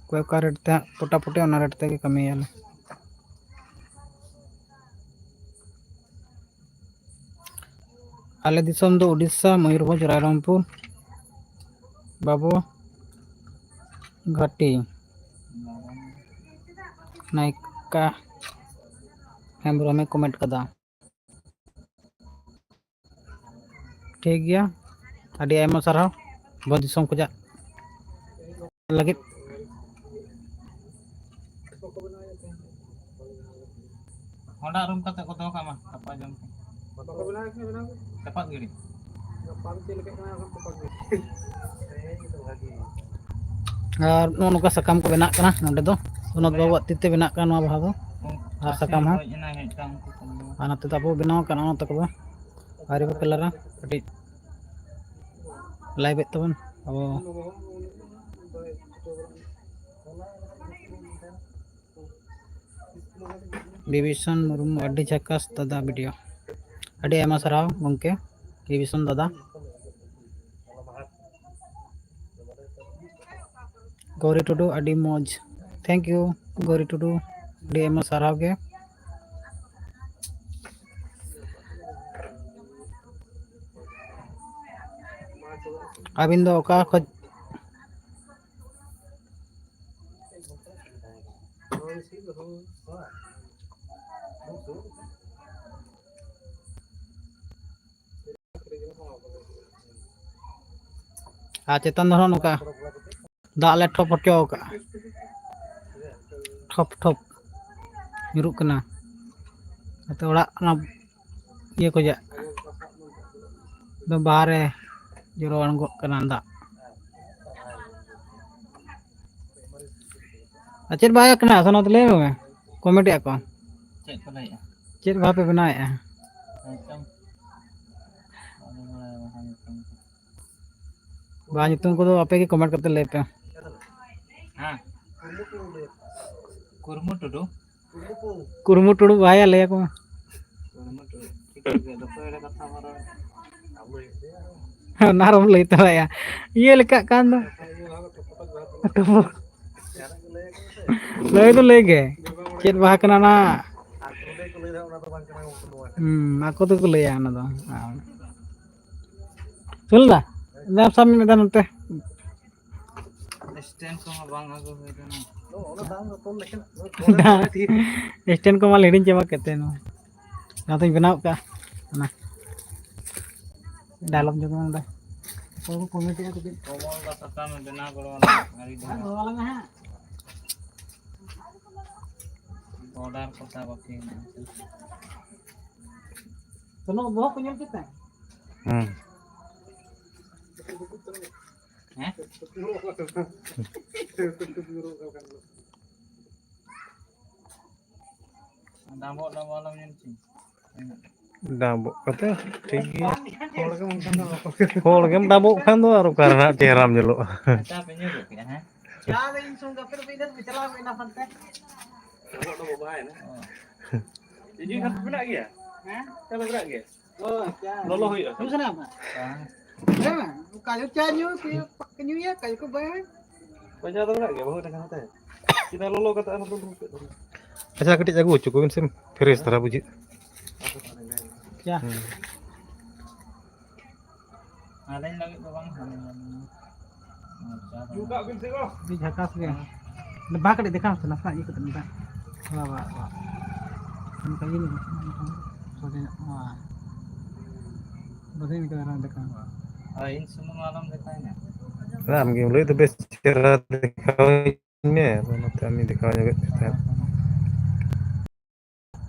ᱚᱠᱚᱭ ᱚᱠᱟ rate ᱛᱮ ᱦᱟᱸᱜ ᱯᱚᱴᱟᱯᱚᱴᱤ, ᱚᱱᱟ rate ᱛᱮᱜᱮ ᱠᱟᱹᱢᱤᱭᱟᱞᱮ᱾ ᱟᱞᱮ ᱫᱤᱥᱚᱢ ᱫᱚ ᱩᱰᱤᱥᱥᱟ, ᱢᱚᱭᱩᱨᱵᱷᱚᱸᱡᱽ, ᱨᱟᱭᱨᱚᱝᱯᱩᱨ, ᱵᱟᱵᱩ ᱜᱷᱟᱴᱤ᱾ ᱱᱟᱭᱠᱟ ᱦᱮᱢᱵᱨᱚᱢᱮ comment ᱠᱟᱫᱟ᱾ ᱴᱷᱤᱠ ᱜᱮᱭᱟ, ᱟᱹᱰᱤ ᱟᱭᱢᱟ ᱥᱟᱨᱦᱟᱣ ᱵᱷᱚᱸᱡᱽ ᱫᱤᱥᱚᱢ ᱠᱷᱚᱱᱟᱜ ᱞᱟᱹᱜᱤᱫ᱾ ᱦᱚᱸᱰᱟ ᱨᱩᱢ ᱠᱟᱛᱮ ᱠᱚ ᱫᱚᱦᱚ ᱠᱟᱜ ᱢᱟ, ᱜᱟᱯᱟ ᱡᱚᱢ ᱯᱮ᱾ ᱵᱟᱠᱚ ᱵᱮᱱᱟᱣ ᱠᱟᱱᱟ, ᱵᱮᱱᱟᱣ ᱠᱟᱛᱮ᱾ ᱪᱟᱯᱟᱫ ᱜᱤᱲᱤ᱾ ᱜᱟᱯᱟ ᱫᱚ ᱪᱮᱫ ᱞᱮᱠᱟᱜ ᱠᱟᱱᱟ, ᱟᱨᱦᱚᱸ ᱪᱟᱯᱟᱫ ᱜᱤᱲᱤ᱾ ᱟᱨ ᱱᱚᱜᱼᱚ ᱱᱚᱝᱠᱟ ᱥᱟᱠᱟᱢ ᱠᱚ ᱵᱮᱱᱟᱜ ᱠᱟᱱᱟ ᱱᱚᱸᱰᱮ ᱫᱚ᱾ ᱥᱚᱱᱚᱛ ᱵᱟᱵᱩᱣᱟᱜ ᱛᱤ ᱛᱮ ᱵᱮᱱᱟᱜ ᱠᱟᱱᱟ ᱱᱚᱣᱟ ᱵᱟᱦᱟ ᱫᱚ᱾ ᱟᱨ ᱥᱟᱠᱟᱢ ᱦᱚᱸ᱾ ᱟᱨ ᱱᱚᱛᱮ ᱫᱚ ᱟᱵᱚ ᱵᱮᱱᱟᱣ ᱠᱟᱱᱟ ᱚᱱᱟ ᱛᱟᱠᱚ ᱫᱚ᱾ ᱟᱹᱣᱨᱤ ᱠᱚ colour-ᱟ, ᱠᱟᱹᱴᱤᱡ live ᱮᱫ ᱛᱟᱵᱚᱱ ᱟᱵᱚ᱾ ᱵᱤᱵᱷᱤᱥᱚᱱ ᱢᱩᱨᱢᱩ, ᱟᱹᱰᱤ ᱡᱷᱟᱠᱟᱥ ᱫᱟᱫᱟ video᱾ ᱟᱹᱰᱤ ᱟᱭᱢᱟ ᱥᱟᱨᱦᱟᱣ ᱜᱚᱢᱠᱮ ᱵᱤᱵᱷᱤᱥᱚᱱ ᱫᱟᱫᱟ᱾ ᱜᱳᱨᱤ ᱴᱩᱰᱩ, ᱟᱹᱰᱤ ᱢᱚᱡᱽ᱾ Thank you ᱜᱳᱨᱤ ᱴᱩᱰᱩ, ᱟᱹᱰᱤ ᱟᱭᱢᱟ ᱥᱟᱨᱦᱟᱣ ᱜᱮ᱾ ᱟᱹᱵᱤᱱ ᱫᱚ ᱚᱠᱟ ᱠᱷᱚᱡ? ᱟᱨ ᱪᱮᱛᱟᱱ ᱫᱚ ᱱᱚᱜᱼᱚ ᱱᱚᱝᱠᱟ ᱫᱟᱜ ᱞᱮ ᱴᱷᱚᱯ ᱦᱚᱪᱚ ᱟᱠᱟᱫᱼᱟ, ᱴᱷᱚᱯ ᱴᱷᱚᱯ ᱧᱩᱨᱩᱜ ᱠᱟᱱᱟ᱾ ᱟᱫᱚ ᱚᱲᱟᱜ ᱚᱱᱟ ᱤᱭᱟᱹ ᱠᱷᱚᱡᱟᱜ ᱫᱚ ᱵᱟᱦᱨᱮ ᱡᱚᱨᱚ ᱟᱬᱜᱚᱜ ᱠᱟᱱᱟ ᱫᱟᱜ᱾ ᱟᱨ ᱪᱮᱫ ᱵᱟᱭ ᱠᱟᱱᱟ ᱥᱟᱱᱟᱢ ᱞᱟᱹᱭ ᱢᱮ, ᱠᱚᱢᱮᱱᱴ ᱮᱫᱼᱟ ᱠᱚ᱾ ᱪᱮᱫ ᱠᱚ ᱞᱟᱹᱭᱮᱫᱼᱟ? ᱪᱮᱫ ᱵᱟᱯᱮ ᱵᱮᱱᱟᱣᱮᱫᱼᱟ? ᱮᱠᱫᱚᱢ᱾ ᱵᱟᱹᱧ ᱵᱟᱲᱟᱭᱟ ᱵᱟᱦᱟ ᱧᱩᱛᱩᱢ ᱠᱚ᱾ ᱵᱟᱦᱟ ᱧᱩᱛᱩᱢ ᱠᱚᱫᱚ ᱟᱯᱮ ᱜᱮ ᱠᱚᱢᱮᱱᱴ ᱠᱟᱛᱮ ᱞᱟᱹᱭ ᱯᱮ᱾ ᱦᱮᱸ᱾ ᱠᱩᱨᱢᱩ ᱴᱩᱰᱩ᱾ ᱠᱩᱨᱢᱩ ᱴᱩᱰᱩ ᱵᱟᱦᱟᱭᱟ ᱞᱟᱹᱭ ᱟᱠᱚ ᱢᱮ᱾ ᱠᱩᱨᱢᱩ ᱴᱩᱰᱩ᱾ ᱴᱷᱤᱠ ᱜᱮᱭᱟ, ᱡᱚᱛᱚ ᱮᱲᱮ ᱠᱟᱛᱷᱟ ᱢᱟ ᱨᱚᱲ᱾ ᱚᱱᱟ ᱨᱮᱢ ᱞᱟᱹᱭ ᱛᱚᱨᱟᱭᱟ᱾ ᱤᱭᱟᱹ ᱞᱮᱠᱟᱜ ᱠᱟᱱ ᱫᱚ᱾ ᱞᱟᱹᱭ ᱫᱚ ᱞᱟᱹᱭ ᱜᱮ᱾ ᱪᱮᱫ ᱵᱟᱦᱟ ᱠᱟᱱᱟ ᱚᱱᱟ? ᱦᱩᱸ, ᱟᱠᱚ ᱫᱚᱠᱚ ᱞᱟᱹᱭᱟ ᱚᱱᱟ ᱫᱚ᱾ ᱥᱩᱱ ᱫᱟ, ᱫᱮᱱ ᱥᱟᱵ ᱢᱮ ᱢᱤᱫ ᱫᱷᱟᱣ ᱱᱚᱛᱮ᱾ ᱥᱴᱮᱱᱰ ᱠᱚᱢᱟ ᱵᱟᱝ ᱟᱹᱜᱩ ᱦᱩᱭ ᱞᱮᱱᱟ᱾ ᱥᱴᱮᱱᱰ ᱠᱚᱢᱟ ᱦᱤᱲᱤᱧ ᱪᱟᱵᱟ ᱠᱮᱫ ᱛᱟᱭ ᱱᱚᱣᱟ᱾ ᱡᱟᱦᱟᱸ ᱫᱚᱧ ᱵᱮᱱᱟᱣ ᱠᱟᱜᱼᱟ ᱚᱱᱟ᱾ ᱰᱟᱭᱞᱚᱜ ᱡᱚᱢ ᱱᱚᱰᱮ᱾ ᱚᱠᱚᱭ ᱠᱚ ᱠᱚᱢᱮᱱᱴ ᱮᱫᱟ ᱠᱟᱹᱴᱤᱡ᱾ ᱠᱚᱢᱚᱞ ᱫᱟ ᱥᱟᱠᱟᱢ ᱵᱮᱱᱟᱣ ᱜᱚᱲᱚ ᱟᱞᱟᱝ ᱢᱮ᱾ ᱟᱹᱰᱤ ᱦᱮᱸ, ᱜᱚᱲᱚ ᱟᱞᱟᱝ ᱢᱮ ᱦᱟᱸᱜ᱾ ᱵᱚᱰᱟᱨ ᱠᱚ ᱥᱟᱵ ᱟᱹᱠᱷᱨᱤᱧ ᱢᱮᱱᱟᱜᱼᱟ᱾ ᱥᱮᱱᱚᱜ ᱵᱚᱦᱚᱜ ᱠᱚ ᱧᱮᱞ ᱠᱮᱫ ᱛᱟᱭ? ᱦᱮᱸ᱾ ᱦᱮᱸ? ᱰᱟᱸᱵᱚᱜ, ᱰᱟᱸᱵᱚᱜ ᱟᱞᱚᱢ ᱧᱮᱞ ᱦᱚᱪᱚᱧ᱾ ᱰᱟᱸᱵᱚᱜ ᱠᱟᱛᱮ ᱴᱷᱤᱠ ᱜᱮᱭᱟ᱾ ᱦᱚᱲ ᱜᱮᱢ ᱰᱟᱸᱵᱚᱜ ᱠᱷᱟᱱ ᱫᱚ ᱟᱨ ᱚᱠᱟ ᱨᱮ ᱦᱟᱸᱜ ᱪᱮᱦᱨᱟᱢ ᱧᱮᱞᱚᱜᱼᱟ᱾ ᱟᱪᱪᱷᱟ, ᱯᱮ ᱧᱮᱞ ᱜᱚᱫ ᱠᱮᱫᱟ, ᱦᱮᱸ? ᱪᱟ ᱫᱚ ᱤᱧ ᱥᱚᱸᱜᱮ ᱟᱯᱮ ᱫᱚᱯᱮ ᱤᱱᱟᱹ ᱨᱮᱯᱮ ᱪᱟᱞᱟᱣ ᱜᱚᱫ ᱮᱱᱟ ᱯᱟᱱᱛᱮ᱾ ᱰᱟᱸᱵᱚᱜ, ᱰᱟᱸᱵᱚᱜ ᱵᱟᱦᱟᱭᱮᱱᱟ᱾ ᱚ᱾ ᱤᱡᱤ ᱠᱷᱟᱱ ᱢᱮᱱᱟᱜ ᱜᱮᱭᱟ? ᱦᱮᱸ? ᱪᱟ ᱫᱚ ᱢᱮᱱᱟᱜ ᱜᱮᱭᱟ? ᱚ, ᱪᱟ᱾ ᱞᱚᱞᱚ ᱦᱩᱭᱩᱜᱼᱟ᱾ ᱧᱩ ᱥᱟᱱᱟ ᱢᱮ? ᱵᱟᱝ᱾ ᱦᱮᱸ, ᱠᱟᱡᱩ ᱪᱟ ᱧᱩ, ᱠᱟᱡᱩ ᱠᱚ ᱧᱩᱭᱟ, ᱠᱟᱡᱩ ᱠᱚ ᱵᱟᱭᱟ᱾ ᱯᱚᱭᱥᱟ ᱫᱚ ᱢᱮᱱᱟᱜ ᱜᱮᱭᱟ, ᱵᱟᱹᱦᱩ ᱴᱟᱠᱟ ᱦᱟᱛᱟᱣ᱾ ᱪᱮᱫᱟᱜ ᱞᱚᱞᱚ ᱠᱟᱛᱮ ᱟᱨ ᱫᱩᱞ ᱠᱮᱫ ᱫᱚ᱾ ᱟᱪᱪᱷᱟ, ᱠᱟᱹᱴᱤᱡ ᱟᱹᱜᱩ ᱦᱚᱪᱚ ᱠᱚᱵᱤᱱ ᱥᱮ, ᱯᱷᱨᱮᱥ ᱫᱷᱟᱨᱟ ᱵᱩᱡᱷᱟᱹᱜ᱾ ᱪᱟ᱾ ᱦᱩᱸ᱾ ᱟᱹᱞᱤᱧ ᱞᱟᱹᱜᱤᱫ ᱫᱚ ᱵᱟᱝ, ᱟᱹᱞᱤᱧ ᱞᱟᱹᱜᱤᱫ᱾ ᱟᱪᱪᱷᱟ, ᱧᱩ ᱠᱟᱜ ᱵᱤᱱ ᱥᱮ ᱜᱚ᱾ ᱟᱹᱰᱤ ᱡᱷᱟᱠᱟᱥ ᱜᱮ᱾ ᱦᱮᱸ᱾ ᱵᱟᱝ, ᱠᱟᱹᱴᱤᱡ ᱫᱮᱠᱷᱟᱣ ᱢᱮᱥᱮ, ᱱᱟᱥᱮᱱᱟᱜ ᱤᱭᱟᱹ ᱠᱟᱛᱮ ᱢᱮᱛᱟ᱾ ᱵᱟ, ᱵᱟ, ᱵᱟ᱾ ᱚᱱᱠᱟ ᱤᱭᱟᱹ ᱧᱚᱜ ᱢᱮ, ᱥᱚᱡᱷᱮ ᱧᱚᱜ, ᱦᱳᱭ᱾ ᱥᱚᱡᱷᱮ ᱧᱚᱜ ᱠᱟᱛᱮ ᱟᱨᱦᱚᱸ ᱫᱮᱠᱷᱟᱣ ᱢᱮ᱾ ᱦᱳᱭ, ᱤᱧ ᱥᱩᱢᱩᱝ ᱟᱞᱚᱢ ᱫᱮᱠᱷᱟᱣᱤᱧᱟ᱾ ᱟᱢ ᱜᱮᱢ ᱞᱟᱹᱭ ᱫᱟ ᱵᱮᱥ ᱪᱮᱦᱨᱟ ᱫᱮᱠᱷᱟᱣᱤᱧ ᱢᱮ, ᱟᱫᱚ ᱚᱱᱟᱛᱮ ᱟᱢᱤᱧ ᱫᱮᱠᱷᱟᱣ ᱧᱚᱜᱮᱫ ᱢᱮ ᱛᱟᱦᱮᱸᱫ᱾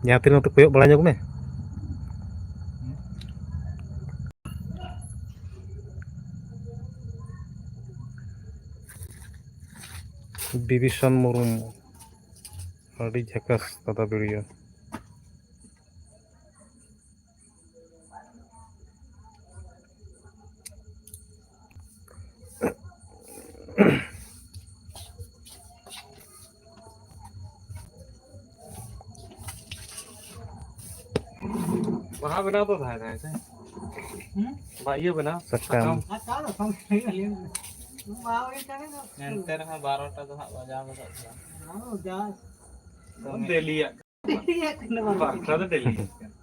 ᱡᱟᱦᱟᱸ ᱛᱤᱱᱟᱹᱜ ᱱᱚᱛᱮ ᱠᱚᱭᱚᱜ ᱵᱟᱲᱟ ᱧᱚᱜ ᱢᱮ᱾ ᱵᱤᱵᱷᱤᱥᱚᱱ ᱢᱩᱨᱢᱩ, ᱟᱹᱰᱤ ᱡᱷᱟᱠᱟᱥ ᱫᱟᱫᱟ video᱾ ᱵᱟᱦᱟ ᱵᱮᱱᱟᱣ ᱫᱚ ᱛᱟᱦᱮᱸ ᱠᱟᱱᱟ ᱥᱮ? ᱦᱩᱸ? ᱵᱟ, ᱤᱭᱟᱹ ᱵᱮᱱᱟᱣ, ᱥᱟᱠᱟᱢ᱾ ᱥᱟᱠᱟᱢ᱾ ᱟᱨ ᱛᱟᱣ ᱫᱚ ᱥᱟᱠᱟᱢ ᱥᱟᱠᱟᱢ ᱤᱭᱟᱹ ᱵᱮᱱᱟᱣ᱾ ᱵᱟᱦᱟ ᱦᱩᱭ ᱠᱟᱱᱟ ᱫᱚ᱾ ᱮᱱᱛᱮ ᱨᱮᱦᱚᱸ ᱵᱟᱨᱚᱴᱟ ᱫᱚ ᱦᱟᱸᱜ ᱵᱟᱡᱟᱣ ᱜᱚᱫᱚᱜ ᱜᱮᱭᱟ᱾ ᱵᱟᱝ, ᱡᱟ ᱫᱚᱢᱮ᱾ ᱰᱮᱞᱤᱭᱟᱜ᱾ ᱰᱮᱞᱤᱭᱟᱜ ᱠᱟᱱᱟ ᱵᱟᱝ᱾ ᱵᱟᱨᱚᱴᱟ ᱫᱚ ᱰᱮᱞᱤᱭᱟᱜ ᱠᱟᱱᱟ᱾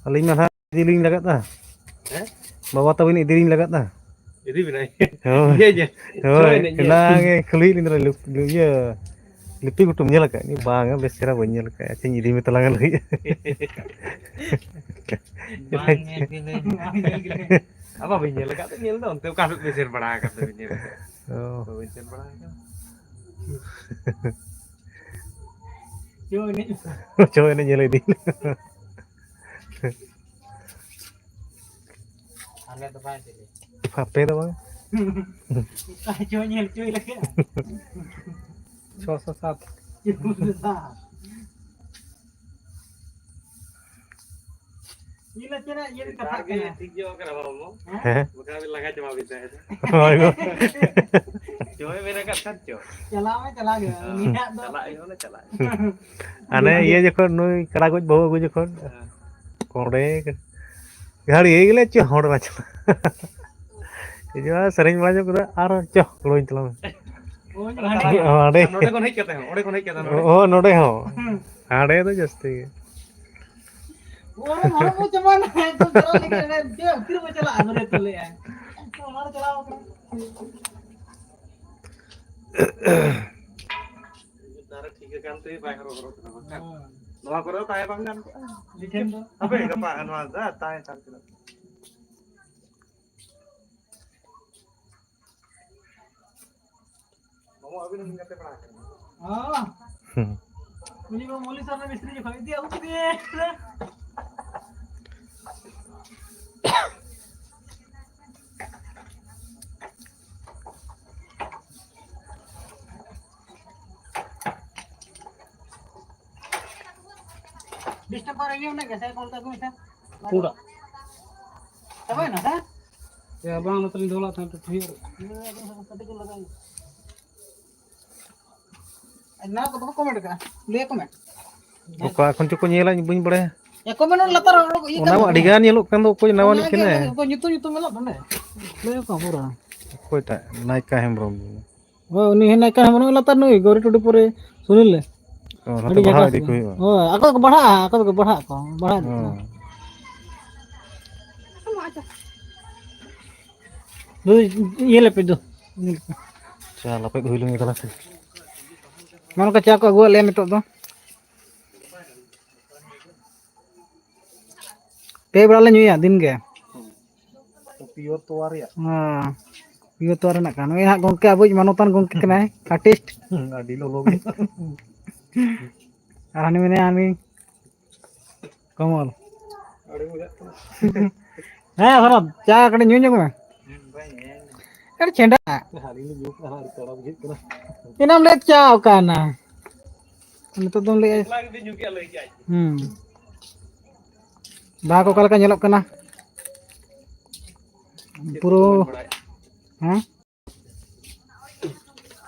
ᱟᱹᱞᱤᱧ ᱢᱟ ᱱᱟᱦᱟᱜ ᱤᱫᱤ ᱞᱤᱧ ᱞᱟᱜᱟᱫᱼᱟ᱾ ᱦᱮᱸ? ᱵᱟᱵᱟ ᱛᱟᱹᱵᱤᱱ ᱤᱫᱤ ᱞᱤᱧ ᱞᱟᱜᱟᱫᱼᱟ᱾ ᱤᱫᱤ ᱵᱮᱱᱟᱭ? ᱦᱳᱭ᱾ ᱤᱭᱟᱹ, ᱤᱭᱟᱹ᱾ ᱦᱳᱭ, ᱥᱚᱢᱚᱭ ᱮᱱᱮᱡ ᱧᱮᱞ᱾ ᱮᱱᱟᱝ ᱮ ᱠᱩᱞᱤᱭᱮᱫ ᱞᱤᱧ ᱛᱟᱦᱮᱱᱟ, ᱞᱩ-, ᱞᱩ-, ᱤᱭᱟᱹ, ᱞᱤᱯᱤ ᱜᱷᱩᱴᱩᱢ ᱧᱮᱞ ᱟᱠᱟᱫ? ᱵᱟᱝᱟ, ᱵᱮᱥ ᱪᱮᱦᱨᱟ ᱵᱟᱹᱧ ᱧᱮᱞ ᱟᱠᱟᱫᱼᱟ᱾ ᱟᱪᱪᱷᱟᱧ ᱤᱫᱤ ᱢᱮ ᱛᱟᱞᱟᱝᱟ ᱞᱟᱹᱭᱮᱫᱼᱟ᱾ ᱵᱟᱝ ᱧᱮᱞ ᱜᱮ ᱞᱟᱹᱭ ᱢᱮ᱾ ᱵᱟᱝ ᱧᱮᱞ ᱜᱮ ᱞᱟᱹᱭ ᱢᱮ᱾ ᱟᱵᱟ ᱵᱟᱹᱧ ᱧᱮᱞ ᱟᱠᱟᱫ ᱫᱚ ᱧᱮᱞ ᱫᱚ, ᱚᱱᱛᱮ ᱚᱠᱟ ᱥᱮᱫ ᱯᱮ ᱥᱮᱱ ᱵᱟᱲᱟ ᱟᱠᱟᱱ ᱛᱮ ᱵᱟᱹᱧ ᱧᱮᱞ ᱟᱠᱟᱫ? ᱚ᱾ ᱵᱟᱹᱧ ᱥᱮᱱ ᱵᱟᱲᱟ ᱟᱠᱟᱱ᱾ ᱪᱚ ᱮᱱᱮᱡ᱾ ᱪᱚ ᱮᱱᱮᱡ ᱧᱮᱞ ᱤᱫᱤ᱾ ᱟᱞᱮ ᱫᱚ ᱵᱟᱭ ᱪᱮᱫ᱾ ᱟᱯᱮ ᱫᱚ ᱵᱟᱝ᱾ ᱚᱠᱟ ᱪᱚ ᱧᱮᱞ ᱪᱚᱭ ᱞᱟᱹᱜᱤᱫ᱾ ᱪᱷᱚᱥᱚ ᱥᱟᱛ᱾ ᱪᱷᱚᱥᱚ ᱥᱟᱛ᱾ ᱤᱧ ᱞᱟᱹᱭ ᱠᱮᱫᱟ, ᱤᱭᱟᱹ ᱨᱮ ᱠᱟᱛᱷᱟ ᱠᱟᱱᱟ᱾ ᱴᱷᱤᱠ ᱧᱚᱜ ᱠᱟᱱᱟ ᱵᱟᱵᱟ᱾ ᱦᱮᱸ? ᱵᱟᱠᱷᱟᱱ ᱵᱤᱱ ᱞᱟᱸᱜᱟ ᱪᱟᱵᱟ ᱵᱤᱱ ᱛᱟᱦᱮᱸ᱾ ᱦᱳᱭ ᱜᱚ᱾ ᱡᱚᱢᱮ ᱢᱮᱱ ᱟᱠᱟᱫ ᱠᱷᱟᱱ ᱪᱚ᱾ ᱪᱟᱞᱟᱣ ᱢᱟ ᱪᱟᱞᱟᱣ ᱜᱮ᱾ ᱦᱮᱸ, ᱩᱱᱤᱭᱟᱜ ᱫᱚ ᱪᱟᱞᱟᱜ ᱦᱩᱭᱩᱜᱼᱟ, ᱚᱱᱟ ᱪᱟᱞᱟᱜ ᱦᱩᱭᱩᱜᱼᱟ᱾ ᱦᱟᱱᱮ ᱤᱭᱟᱹ ᱡᱚᱠᱷᱚᱱ ᱱᱩᱭ ᱠᱟᱲᱟ ᱜᱚᱡ ᱵᱟᱹᱦᱩ ᱟᱹᱜᱩ ᱡᱚᱠᱷᱚᱱ᱾ ᱦᱮᱸ᱾ ᱚᱸᱰᱮ ᱜᱷᱟᱹᱲᱤ ᱜᱮᱞᱮ ᱪᱮᱫ ᱦᱚᱲ ᱢᱟ ᱪᱟᱞᱟᱜ᱾ ᱤᱧ ᱢᱟ ᱥᱮᱨᱮᱧ ᱵᱟᱲᱟ ᱧᱚᱜ ᱠᱮᱫᱟ ᱟᱨ ᱪᱚ ᱦᱩᱲᱩᱧ ᱛᱟᱞᱟᱝ᱾ ᱦᱳᱭ, ᱦᱟᱸᱰᱮ᱾ ᱦᱟᱸᱰᱮ᱾ ᱱᱚᱰᱮ ᱠᱷᱚᱱ ᱦᱮᱡ ᱠᱟᱛᱮ ᱦᱚᱸ, ᱚᱸᱰᱮ ᱠᱷᱚᱱ ᱦᱮᱡ ᱠᱟᱛᱮ ᱦᱚᱸ ᱱᱚᱰᱮ᱾ ᱚ, ᱱᱚᱰᱮ ᱦᱚᱸ᱾ ᱦᱟᱸᱰᱮ ᱫᱚ ᱡᱟᱹᱥᱛᱤ ᱜᱮ᱾ ᱚᱲᱟᱜ ᱦᱚᱲ ᱠᱚ ᱪᱟᱵᱟ ᱞᱮᱱᱟ, ᱮᱠᱫᱚᱢ ᱪᱟᱞᱟᱣ ᱞᱮᱱᱠᱷᱟᱱ ᱚᱸᱰᱮ ᱪᱮᱫ ᱛᱤᱨᱮ ᱵᱚ ᱪᱟᱞᱟᱜᱼᱟ, ᱵᱟᱹᱨᱭᱟᱹᱛ ᱠᱚ ᱞᱟᱹᱭᱟ᱾ ᱮᱠᱫᱚᱢ ᱚᱱᱟ ᱨᱮ ᱪᱟᱞᱟᱣ ᱠᱟᱱᱟ᱾ ᱫᱟᱨᱮ ᱴᱷᱤᱠ ᱟᱠᱟᱱ ᱛᱮ ᱵᱟᱭ ᱦᱚᱨᱚ ᱵᱚᱨᱚᱜ ᱠᱟᱱᱟ ᱵᱟᱝᱠᱷᱟᱱ᱾ ᱦᱮᱸ᱾ ᱱᱚᱣᱟ ᱠᱚᱨᱮ ᱦᱚᱸ ᱛᱟᱦᱮᱸ ᱵᱟᱝ ᱜᱟᱱ ᱠᱚᱜᱼᱟ᱾ ᱞᱤᱠᱷᱮᱱ ᱫᱚ᱾ ᱦᱟᱯᱮ ᱜᱟᱯᱟ ᱱᱚᱣᱟ ᱫᱟᱜ ᱛᱟᱦᱮᱸ ᱠᱟᱱ ᱛᱤᱱᱟᱹᱜ᱾ ᱵᱟᱹᱵᱩ, ᱟᱹᱵᱤᱱ ᱦᱚᱸ ᱜᱟᱛᱮ ᱯᱟᱲᱟ ᱟᱠᱟᱱᱟ᱾ ᱦᱚᱸ᱾ ᱦᱩᱸ᱾ ᱩᱱᱤ ᱢᱟ ᱢᱚᱞᱤ ᱥᱟᱨ ᱨᱮᱱ ᱢᱤᱥᱛᱨᱤ ᱡᱚᱠᱷᱚᱱ ᱤᱫᱤ ᱟᱹᱜᱩ ᱠᱮᱫᱮᱭᱟᱭ᱾ ᱰᱤᱥᱴᱟᱨᱵ ᱵᱟᱝ ᱦᱩᱭᱩᱜ ᱚᱱᱟ ᱜᱮᱥᱮ ᱠᱚᱞ ᱛᱟᱠᱚ ᱢᱮᱥᱮ᱾ ᱯᱩᱨᱟ᱾ ᱪᱟᱵᱟᱭᱮᱱᱟ ᱥᱮ? ᱮ, ᱵᱟᱝ, ᱱᱚᱛᱮ ᱞᱤᱧ ᱫᱚᱦᱚ ᱞᱮᱫ ᱛᱟᱦᱮᱸᱫ, ᱴᱷᱤᱠ ᱜᱮᱭᱟ᱾ ᱱᱚᱣᱟ ᱠᱚ ᱵᱟᱠᱚ ᱠᱚᱢᱮᱱᱴ ᱟᱠᱟᱫᱟ, ᱞᱟᱹᱭ ᱟᱠᱚ ᱢᱮ᱾ ᱚᱠᱟ ᱠᱷᱚᱱ ᱪᱚᱠᱚ ᱧᱮᱞᱟ, ᱤᱧ ᱵᱟᱹᱧ ᱵᱟᱲᱟᱭᱟ᱾ ᱮ, ᱠᱚᱢᱮᱱᱴ ᱚᱱᱟ ᱞᱟᱛᱟᱨ ᱨᱮ ᱤᱭᱟᱹ ᱚᱱᱟ ᱠᱟᱱ ᱢᱟ ᱟᱹᱰᱤ ᱛᱟᱵᱚᱱᱟ᱾ ᱜᱟᱱ ᱧᱮᱞᱚᱜ ᱠᱟᱱ ᱫᱚ, ᱚᱠᱚᱭ ᱱᱟᱣᱟᱱᱤᱡ ᱚᱱᱟ ᱜᱮ ᱠᱟᱱᱟᱭ? ᱚᱠᱚᱭ ᱧᱩᱛᱩᱢ, ᱧᱩᱛᱩᱢ ᱧᱮᱞᱚᱜ ᱠᱟᱱᱟ? ᱞᱟᱹᱭ ᱟᱠᱚ ᱯᱩᱨᱟᱹ᱾ ᱚᱠᱚᱭᱴᱟᱜ? ᱱᱟᱭᱠᱟ ᱦᱮᱢᱵᱨᱚᱢ᱾ ᱦᱳᱭ, ᱩᱱᱤ ᱦᱮᱱᱟᱭ ᱠᱟᱱ, ᱵᱟᱹᱱᱩᱜ ᱞᱟᱛᱟᱨ ᱱᱩᱭ, ᱜᱳᱨᱤ ᱴᱩᱰᱩ ᱯᱚᱨᱮ ᱥᱩᱱᱤᱞ ᱞᱮ᱾ ᱚ, ᱱᱚᱛᱮ ᱟᱹᱰᱤ ᱵᱟᱲᱦᱟᱣ ᱡᱷᱟᱠᱟᱥ ᱤᱫᱤ ᱜᱮ᱾ ᱠᱚ ᱦᱩᱭᱩᱜᱼᱟ᱾ ᱦᱳᱭ, ᱟᱠᱚ ᱫᱚᱠᱚ ᱵᱟᱲᱦᱟᱜᱼᱟ, ᱟᱠᱚ ᱫᱚᱠᱚ ᱵᱟᱲᱦᱟᱜ ᱟᱠᱚ, ᱵᱟᱲᱦᱟᱜ ᱤᱫᱤᱜ ᱠᱟᱱᱟ᱾ ᱚ᱾ ᱫᱩ, ᱤᱭᱟᱹ ᱞᱮᱯᱮ ᱫᱩ᱾ ᱪᱟ ᱞᱟᱯᱮ ᱦᱩᱭ ᱞᱮᱱ ᱜᱮ ᱛᱟᱦᱚᱞᱮ ᱥᱮ᱾ ᱱᱚᱜᱼᱚ ᱱᱚᱝᱠᱟ ᱪᱟ ᱠᱚ ᱟᱹᱜᱩᱣᱟᱫ ᱞᱮᱭᱟ ᱱᱤᱛᱚᱜ ᱫᱚ᱾ ᱯᱮ ᱵᱮᱲᱟ ᱞᱮ ᱧᱩᱭᱟ ᱫᱤᱱ ᱜᱮ᱾ ᱯᱤᱭᱳᱨ ᱛᱚᱣᱟ ᱨᱮᱭᱟᱜ᱾ ᱦᱮᱸ, ᱯᱤᱭᱳᱨ ᱛᱚᱣᱟ ᱨᱮᱱᱟᱜ ᱠᱟᱱᱟ᱾ ᱱᱩᱭ ᱦᱟᱸᱜ ᱜᱚᱢᱠᱮ, ᱟᱵᱚᱭᱤᱡ ᱢᱟᱱᱚᱛᱟᱱ ᱜᱚᱢᱠᱮ ᱠᱟᱱᱟᱭ, ᱟᱨᱴᱤᱥᱴ᱾ ᱦᱩᱸ, ᱟᱹᱰᱤ ᱞᱚᱞᱚ ᱜᱮ᱾ ᱟᱨ ᱦᱟᱹᱱᱤ ᱢᱮᱱᱟᱭᱟ ᱦᱟᱹᱱᱤ ᱠᱚᱢᱚᱞ᱾ ᱟᱹᱰᱤ ᱵᱩᱡᱷᱟᱹᱜ ᱠᱟᱱᱟ᱾ ᱦᱮᱸ, ᱥᱚᱱᱚᱛ, ᱪᱟ ᱠᱟᱹᱴᱤᱡ ᱧᱩ ᱧᱚᱜ ᱢᱮ᱾ ᱦᱩᱸ, ᱵᱟᱭ ᱧᱮᱞ᱾ ᱟᱹᱰᱤ ᱪᱷᱮᱸᱰᱟ᱾ ᱦᱟᱹᱱᱤ ᱞᱤᱧ ᱧᱩ ᱠᱟᱜᱼᱟ, ᱟᱹᱰᱤ ᱛᱟᱲᱟ ᱵᱩᱡᱷᱟᱹᱜ ᱠᱟᱱᱟ᱾ ᱮᱱᱟᱢ ᱞᱟᱹᱭ ᱪᱟ ᱚᱠᱟᱭᱮᱱᱟ? ᱱᱤᱛᱚᱜ ᱫᱚᱢ ᱞᱟᱹᱭᱮᱫᱼᱟ᱾ ᱮᱠᱞᱟ ᱜᱮ ᱧᱩ ᱠᱮᱜᱼᱟ, ᱞᱟᱹᱭ ᱠᱮᱜᱼᱟᱭ᱾ ᱦᱩᱸ᱾ ᱵᱟᱦᱟ ᱠᱚ ᱚᱠᱟ ᱞᱮᱠᱟ ᱧᱮᱞᱚᱜ ᱠᱟᱱᱟ? ᱪᱮᱫ ᱯᱩᱨᱟᱹ ᱠᱚ ᱢᱮᱱ ᱵᱟᱲᱟᱭᱮᱫ? ᱦᱮᱸ?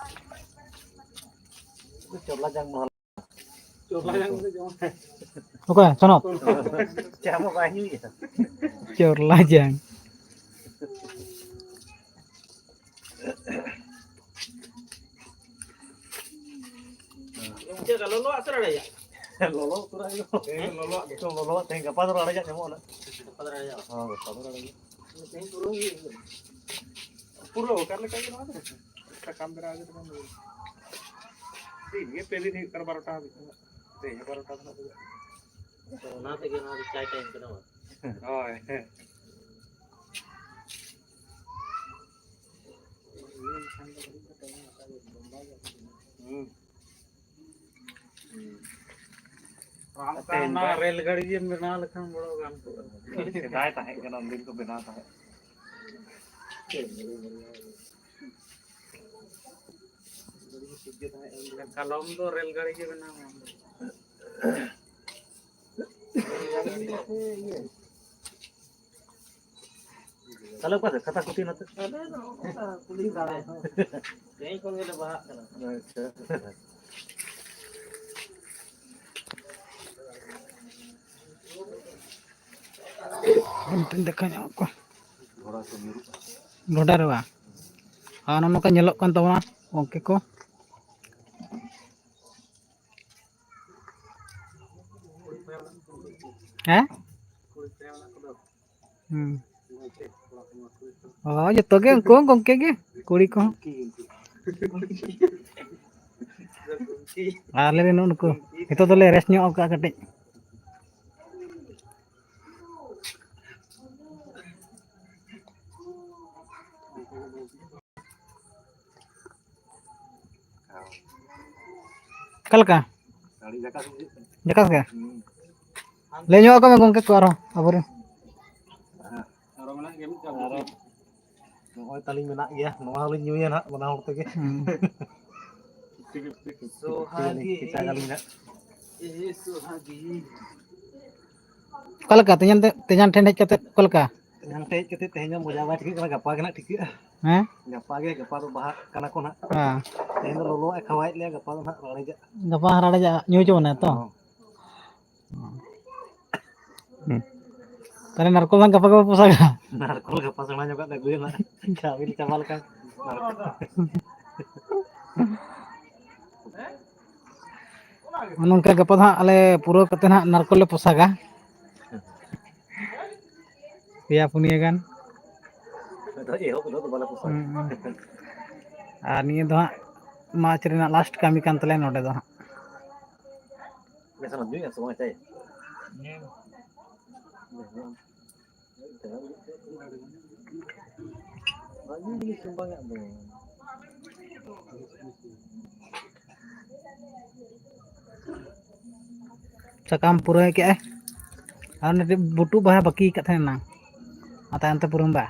ᱪᱚᱞᱟ ᱡᱟᱝ ᱢᱚᱦᱚᱞ᱾ ᱪᱚᱞᱟ ᱡᱟᱝ ᱫᱚ ᱡᱚᱢ᱾ ᱚᱠᱚᱭ? ᱥᱚᱱᱚᱛ? ᱪᱟ ᱢᱟ ᱵᱟᱭ ᱧᱩᱭᱟ᱾ ᱪᱚᱞᱟ ᱡᱟᱝ᱾ ᱪᱮᱫ ᱞᱮᱠᱟ ᱞᱚᱞᱚᱣᱟᱜ ᱥᱮ ᱨᱟᱲᱮᱡᱟᱜ? ᱞᱚᱞᱚ ᱩᱛᱟᱹᱨᱟᱜ ᱜᱮ᱾ ᱛᱮᱦᱮᱧ ᱫᱚ ᱞᱚᱞᱚᱣᱟᱜ ᱜᱮ᱾ ᱮᱠᱫᱚᱢ ᱞᱚᱞᱚᱣᱟᱜ, ᱛᱮᱦᱮᱧ ᱜᱟᱯᱟ ᱫᱚ ᱨᱟᱲᱮᱡᱟᱜ ᱧᱟᱢᱚᱜᱼᱟ ᱱᱟᱜ᱾ ᱜᱟᱯᱟ ᱫᱚ ᱨᱟᱲᱮᱡᱟᱜ᱾ ᱦᱚᱸ, ᱜᱟᱯᱟ ᱫᱚ ᱨᱟᱲᱮᱡᱟᱜ᱾ ᱛᱮᱦᱮᱧ ᱯᱩᱨᱟᱹ ᱦᱩᱭᱩᱜ ᱜᱮ᱾ ᱯᱩᱨᱟᱹ ᱚᱠᱟ ᱞᱮᱠᱟ ᱜᱮ ᱱᱚᱣᱟ ᱫᱚ᱾ ᱥᱟᱠᱟᱢ ᱫᱟᱨᱟ ᱜᱮ ᱛᱟᱵᱚᱱ ᱫᱚ᱾ ᱫᱤᱱ ᱜᱮ ᱯᱮ ᱫᱤᱱ ᱦᱩᱭᱩᱜ ᱠᱟᱱᱟ, ᱵᱟᱨᱚᱴᱟ ᱦᱟᱹᱵᱤᱡ ᱫᱚ᱾ ᱛᱮᱦᱮᱧ ᱦᱚᱸ ᱵᱟᱨᱚᱴᱟ ᱫᱚ ᱱᱟᱜ ᱦᱩᱭᱩᱜᱼᱟ᱾ ᱛᱚ, ᱚᱱᱟ ᱛᱮᱜᱮ ᱱᱚᱣᱟ ᱫᱚ ᱪᱟᱭ ᱴᱟᱭᱤᱢ ᱠᱟᱱᱟ ᱵᱟᱝ? ᱦᱳᱭ, ᱦᱮᱸ᱾ ᱦᱩᱸ᱾ ᱨᱟᱢᱠᱟ ᱚᱱᱟ ᱨᱮᱞ ᱜᱟᱹᱲᱤ ᱜᱮᱢ ᱵᱮᱱᱟᱣ ᱞᱮᱠᱷᱟᱱ ᱵᱚᱲᱚ ᱜᱟᱱ ᱠᱚᱜᱼᱟ᱾ ᱥᱮᱫᱟᱭ ᱛᱟᱦᱮᱸ ᱠᱟᱱᱟ, ᱩᱱᱫᱤᱱ ᱠᱚ ᱵᱮᱱᱟᱣ ᱛᱟᱦᱮᱸᱫ᱾ ᱠᱟᱞᱚᱢ ᱫᱚ ᱨᱮᱞ ᱜᱟᱹᱲᱤ ᱜᱮ ᱵᱮᱱᱟᱣ ᱢᱮ᱾ ᱛᱟᱦᱞᱮ ᱚᱠᱟ ᱥᱮᱫ? ᱠᱷᱟᱛᱟ ᱠᱩᱴᱤ ᱱᱚᱛᱮ? ᱛᱮᱦᱮᱧ ᱠᱷᱚᱱ ᱜᱮᱞᱮ ᱵᱟᱦᱟᱜ ᱠᱟᱱᱟ᱾ ᱟᱪᱪᱷᱟ᱾ ᱚᱱᱛᱮᱧ ᱫᱮᱠᱷᱟᱣ ᱧᱚᱜ ᱠᱚᱣᱟ᱾ ᱰᱷᱚᱰᱟ ᱨᱮ ᱵᱟᱝ? ᱟᱨ ᱱᱚᱜᱼᱚ ᱱᱚᱝᱠᱟ ᱧᱮᱞᱚᱜ ᱠᱟᱱ ᱛᱟᱵᱚᱱᱟ ᱜᱚᱢᱠᱮ ᱠᱚ᱾ ᱦᱮᱸ? ᱦᱩᱸ᱾ ᱦᱳᱭ, ᱡᱚᱛᱚ ᱜᱮ, ᱩᱱᱠᱩ ᱦᱚᱸ ᱜᱚᱢᱠᱮ ᱜᱮ, ᱠᱩᱲᱤ ᱠᱚᱦᱚᱸ᱾ ᱟᱞᱮ ᱨᱮᱱ ᱱᱩᱜᱼᱩ ᱱᱩᱠᱩ, ᱱᱤᱛᱚᱜ ᱫᱚᱞᱮ ᱨᱮᱥᱴ ᱧᱚᱜ ᱠᱟᱜᱼᱟ ᱠᱟᱹᱴᱤᱡ᱾ ᱚᱠᱟ ᱞᱮᱠᱟ? ᱡᱟᱠᱟᱥ ᱜᱮ? ᱞᱟᱹᱭ ᱧᱚᱜ ᱟᱠᱚ ᱢᱮ ᱜᱚᱢᱠᱮ ᱠᱚ ᱟᱨᱦᱚᱸ ᱟᱵᱚᱨᱮᱱ᱾ ᱟᱨᱚ ᱢᱮᱱᱟᱜ ᱜᱮᱭᱟ ᱢᱤᱫᱴᱟᱝ᱾ ᱟᱨᱚ ᱱᱚᱜᱼᱚᱭ ᱛᱟᱹᱞᱤᱧ ᱢᱮᱱᱟᱜ ᱜᱮᱭᱟ, ᱱᱚᱣᱟ ᱦᱚᱸᱞᱤᱧ ᱧᱩᱭᱟ ᱱᱟᱦᱟᱜ ᱵᱟᱱᱟ ᱦᱚᱲ ᱛᱮᱜᱮ᱾ ᱦᱩᱸ᱾ ᱥᱚᱦᱟᱜᱤ ᱠᱮᱪᱟᱜ ᱟᱹᱞᱤᱧ ᱱᱟᱦᱟᱜ᱾ ᱮ ᱥᱚᱦᱟᱜᱤ᱾ ᱚᱠᱟ ᱞᱮᱠᱟ ᱛᱮᱧᱟᱝ ᱛᱮ-, ᱛᱮᱧᱟᱝ ᱴᱷᱮᱱ ᱦᱮᱡ ᱠᱟᱛᱮ ᱚᱠᱟ ᱞᱮᱠᱟ? ᱛᱮᱧᱟᱝ ᱴᱷᱮᱱ ᱦᱮᱡ ᱠᱟᱛᱮ ᱛᱮᱦᱮᱧ ᱦᱚᱸ ᱢᱚᱡᱟ ᱵᱟᱭ ᱴᱷᱤᱠᱟᱹᱜ ᱠᱟᱱᱟ, ᱜᱟᱯᱟ ᱜᱮ ᱱᱟᱦᱟᱜ ᱴᱷᱤᱠᱟᱹᱜᱼᱟ᱾ ᱦᱮᱸ? ᱜᱟᱯᱟ ᱜᱮ, ᱜᱟᱯᱟ ᱫᱚ ᱵᱟᱦᱟᱜ ᱠᱟᱱᱟ ᱠᱚ ᱱᱟᱦᱟᱜ᱾ ᱦᱮᱸ᱾ ᱛᱮᱦᱮᱧ ᱫᱚ ᱞᱚᱞᱚᱣᱟᱜ ᱮ ᱠᱷᱟᱣᱟᱭᱮᱫ ᱞᱮᱭᱟ, ᱜᱟᱯᱟ ᱫᱚ ᱱᱟᱦᱟᱜ ᱨᱟᱲᱮᱡᱟᱜ᱾ ᱜᱟᱯᱟ ᱦᱟᱸᱜ ᱨᱟᱲᱮᱡᱟᱜ ᱧᱩ ᱦᱚᱪᱚ ᱵᱚᱱᱟ ᱛᱚ? ᱦᱚᱸ᱾ ᱦᱩᱸ᱾ ᱛᱟᱦᱞᱮ ᱱᱟᱨᱠᱳᱞ ᱦᱟᱸᱜ ᱜᱟᱯᱟ ᱜᱮᱵᱚ ᱯᱚᱥᱟᱜᱟ᱾ ᱱᱟᱨᱠᱳᱞ ᱜᱟᱯᱟ ᱥᱮᱬᱟ ᱧᱚᱜᱟᱜ ᱞᱮ ᱟᱹᱜᱩᱭᱟ ᱱᱟᱜ᱾ ᱠᱟᱹᱢᱤ ᱞᱮ ᱪᱟᱵᱟ ᱞᱮᱠᱷᱟᱱ᱾ ᱱᱚᱜᱼᱚ ᱱᱚᱝᱠᱟ ᱜᱟᱯᱟ ᱫᱚ ᱦᱟᱸᱜ ᱟᱞᱮ ᱯᱩᱨᱟᱹᱣ ᱠᱟᱛᱮ ᱦᱟᱸᱜ ᱱᱟᱨᱠᱳᱞ ᱞᱮ ᱯᱚᱥᱟᱜᱟ᱾ ᱯᱮᱭᱟ ᱯᱩᱱᱭᱟᱹ ᱜᱟᱱ᱾ ᱟᱫᱚ ᱮᱦᱚᱵ ᱦᱤᱞᱳᱜ ᱫᱚ ᱵᱟᱞᱮ ᱯᱚᱥᱟᱜᱟ᱾ ᱦᱩᱸ, ᱦᱩᱸ᱾ ᱟᱨ ᱱᱤᱭᱟᱹ ᱫᱚ ᱦᱟᱸᱜ ᱢᱟᱨᱪ ᱨᱮᱱᱟᱜ ᱞᱟᱥᱴ ᱠᱟᱹᱢᱤ ᱠᱟᱱ ᱛᱟᱞᱮᱭᱟ ᱱᱚᱰᱮ ᱫᱚ ᱦᱟᱸᱜ᱾ ᱵᱮᱥ ᱧᱚᱜ ᱧᱩᱭᱟ ᱥᱮ ᱵᱟᱝ ᱪᱟᱭ? ᱥᱟᱠᱟᱢ ᱯᱩᱨᱟᱹᱭ ᱠᱮᱜᱼᱟᱭ᱾ ᱟᱨ ᱢᱤᱫᱴᱤᱡ ᱵᱩᱴᱩ ᱵᱟᱦᱟ ᱵᱟᱹᱠᱤ ᱠᱟᱜ ᱛᱟᱦᱮᱱᱟ, ᱟᱨ ᱛᱟᱭᱚᱢ ᱛᱮ ᱯᱩᱨᱟᱹᱢ ᱵᱟᱦᱟ᱾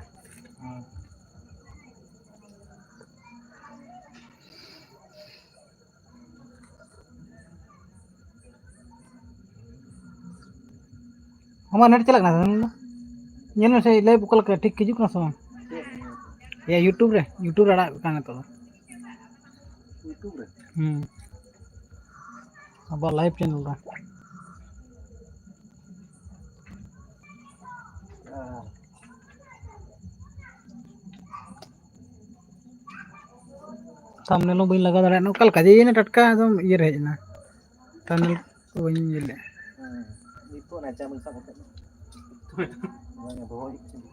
ᱟᱢᱟᱜ ᱱᱮᱴ ᱪᱟᱞᱟᱜ ᱠᱟᱱᱟ ᱥᱮ ᱵᱟᱝ? ᱧᱮᱞ ᱢᱮᱥᱮ, ᱞᱟᱭᱤᱵᱷ ᱚᱠᱟ ᱞᱮᱠᱟ ᱴᱷᱤᱠ ᱦᱤᱡᱩᱜ ᱠᱟᱱᱟ ᱥᱮ ᱵᱟᱝ? ᱮᱭᱟ, YouTube ᱨᱮ, YouTube ᱨᱮ ᱟᱲᱟᱜ ᱠᱟᱱᱟ ᱱᱤᱛᱚᱜ ᱫᱚ᱾ YouTube ᱨᱮ? ᱦᱩᱸ᱾ ᱟᱵᱚᱣᱟᱜ ᱞᱟᱭᱤᱵᱷ ᱪᱮᱱᱮᱞ ᱨᱮ᱾ ᱛᱷᱟᱢᱵᱱᱮᱞ ᱦᱚᱸ ᱵᱟᱹᱧ ᱞᱟᱜᱟᱣ ᱫᱟᱲᱮᱭᱟᱜᱼᱟ, ᱚᱠᱟ ᱞᱮᱠᱟ ᱡᱮ ᱤᱭᱟᱹ ᱴᱟᱴᱠᱟ ᱮᱠᱫᱚᱢ ᱤᱭᱟᱹ ᱨᱮ ᱦᱮᱡ ᱮᱱᱟ᱾ ᱛᱷᱟᱢᱵᱱᱮᱞ ᱠᱚ ᱵᱟᱹᱧ ᱤᱭᱟᱹ ᱞᱮᱫᱼᱟ᱾ ᱦᱮᱸ, ᱱᱤᱛᱚᱜ ᱚᱱᱟ ᱪᱟᱣᱢᱤᱱ ᱥᱟᱵ ᱠᱟᱛᱮ᱾ ᱵᱟᱝ, ᱫᱚᱦᱚᱭ ᱦᱩᱭᱩᱜ ᱛᱤᱧᱟ᱾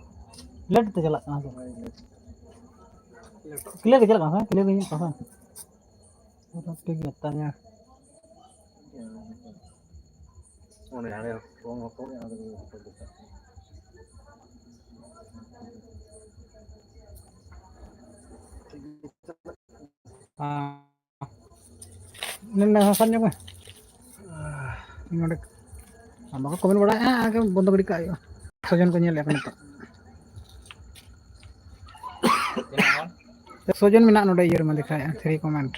ᱞᱮᱴ ᱛᱮ ᱪᱟᱞᱟᱜ ᱠᱟᱱᱟ ᱥᱮ? ᱦᱳᱭ, ᱞᱮᱴ᱾ ᱠᱞᱤᱭᱟᱨ ᱜᱮ ᱪᱟᱞᱟᱜ ᱠᱟᱱᱟ ᱥᱮ? ᱠᱞᱤᱭᱟᱨ ᱜᱮ ᱧᱮᱞᱚᱜ ᱠᱟᱱᱟ ᱥᱮ? ᱯᱩᱨᱟᱹ ᱴᱷᱤᱠ ᱜᱮᱭᱟ, ᱛᱟᱦᱞᱮ᱾ ᱚᱱᱮ ᱦᱟᱱᱮ ᱨᱚᱝ ᱦᱚᱯᱚᱱ ᱚᱱᱟ ᱫᱚ ᱦᱚᱯᱚᱱ ᱫᱚ᱾ ᱦᱮᱸ᱾ ᱱᱚᱰᱮ ᱦᱟᱥᱟ ᱧᱚᱜ ᱢᱮ᱾ ᱱᱚᱰᱮ ᱟᱢ ᱵᱟᱠᱚ ᱠᱚᱢᱮᱱᱴ ᱵᱟᱲᱟᱭᱮᱫᱼᱟ, ᱟᱨ ᱵᱚᱱᱫᱚ ᱜᱤᱰᱤ ᱠᱟᱜ ᱦᱩᱭᱩᱜᱼᱟ᱾ ᱮᱠᱥᱚ ᱡᱚᱱ ᱠᱚ ᱧᱮᱞᱮᱫ ᱠᱚ ᱱᱤᱛᱚᱜ᱾ ᱛᱤᱱᱟᱹᱜ ᱦᱚᱲ? ᱮᱠᱥᱚ ᱡᱚᱱ ᱢᱮᱱᱟᱜ ᱱᱚᱰᱮ, ᱤᱭᱟᱹ ᱨᱮᱢᱟ ᱫᱮᱠᱷᱟᱣᱮᱫᱼᱟ, ᱛᱷᱨᱤ ᱠᱚᱢᱮᱱᱴ᱾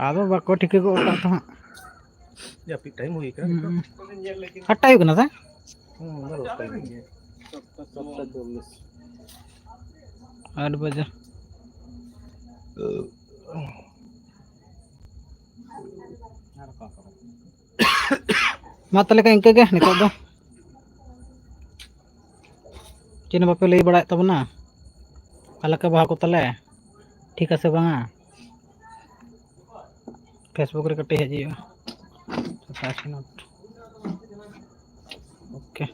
ᱟᱫᱚ ᱵᱟᱠᱚ ᱴᱷᱤᱠᱟᱹ ᱜᱚᱫ ᱠᱟᱜ ᱛᱚ ᱦᱟᱸᱜ᱾ ᱡᱟᱹᱯᱤᱫ ᱴᱟᱭᱤᱢ ᱦᱩᱭ ᱠᱟᱱᱟ ᱱᱤᱛᱚᱜ᱾ ᱦᱩᱸ᱾ ᱟᱴᱴᱟ ᱦᱩᱭᱩᱜ ᱠᱟᱱᱟ ᱥᱮ? ᱦᱩᱸ, ᱚᱱᱟ ᱫᱚᱥᱴᱟ ᱦᱩᱭᱩᱜ ᱜᱮᱭᱟ᱾ ᱥᱟᱛᱴᱟ ᱪᱚᱞᱞᱤᱥ᱾ ᱟᱴ ᱵᱟᱡᱮ᱾ ᱢᱟ ᱛᱟᱦᱞᱮ ᱠᱷᱟᱱ ᱤᱱᱠᱟᱹ ᱜᱮ ᱱᱤᱛᱚᱜ ᱫᱚ᱾ ᱪᱮᱫ ᱦᱚᱸ ᱵᱟᱯᱮ ᱞᱟᱹᱭ ᱵᱟᱲᱟᱭᱮᱫ ᱛᱟᱵᱚᱱᱟ, ᱚᱠᱟ ᱞᱮᱠᱟ ᱵᱟᱦᱟ ᱠᱚ ᱛᱟᱞᱮ, ᱴᱷᱤᱠ ᱟᱥᱮ ᱵᱟᱝᱟ? Facebook ᱨᱮ ᱠᱟᱹᱴᱤᱡ ᱦᱮᱡ ᱦᱩᱭᱩᱜᱼᱟ᱾ ᱥᱟᱛᱟᱥ ᱢᱤᱱᱤᱴ᱾ ᱳᱠᱮ᱾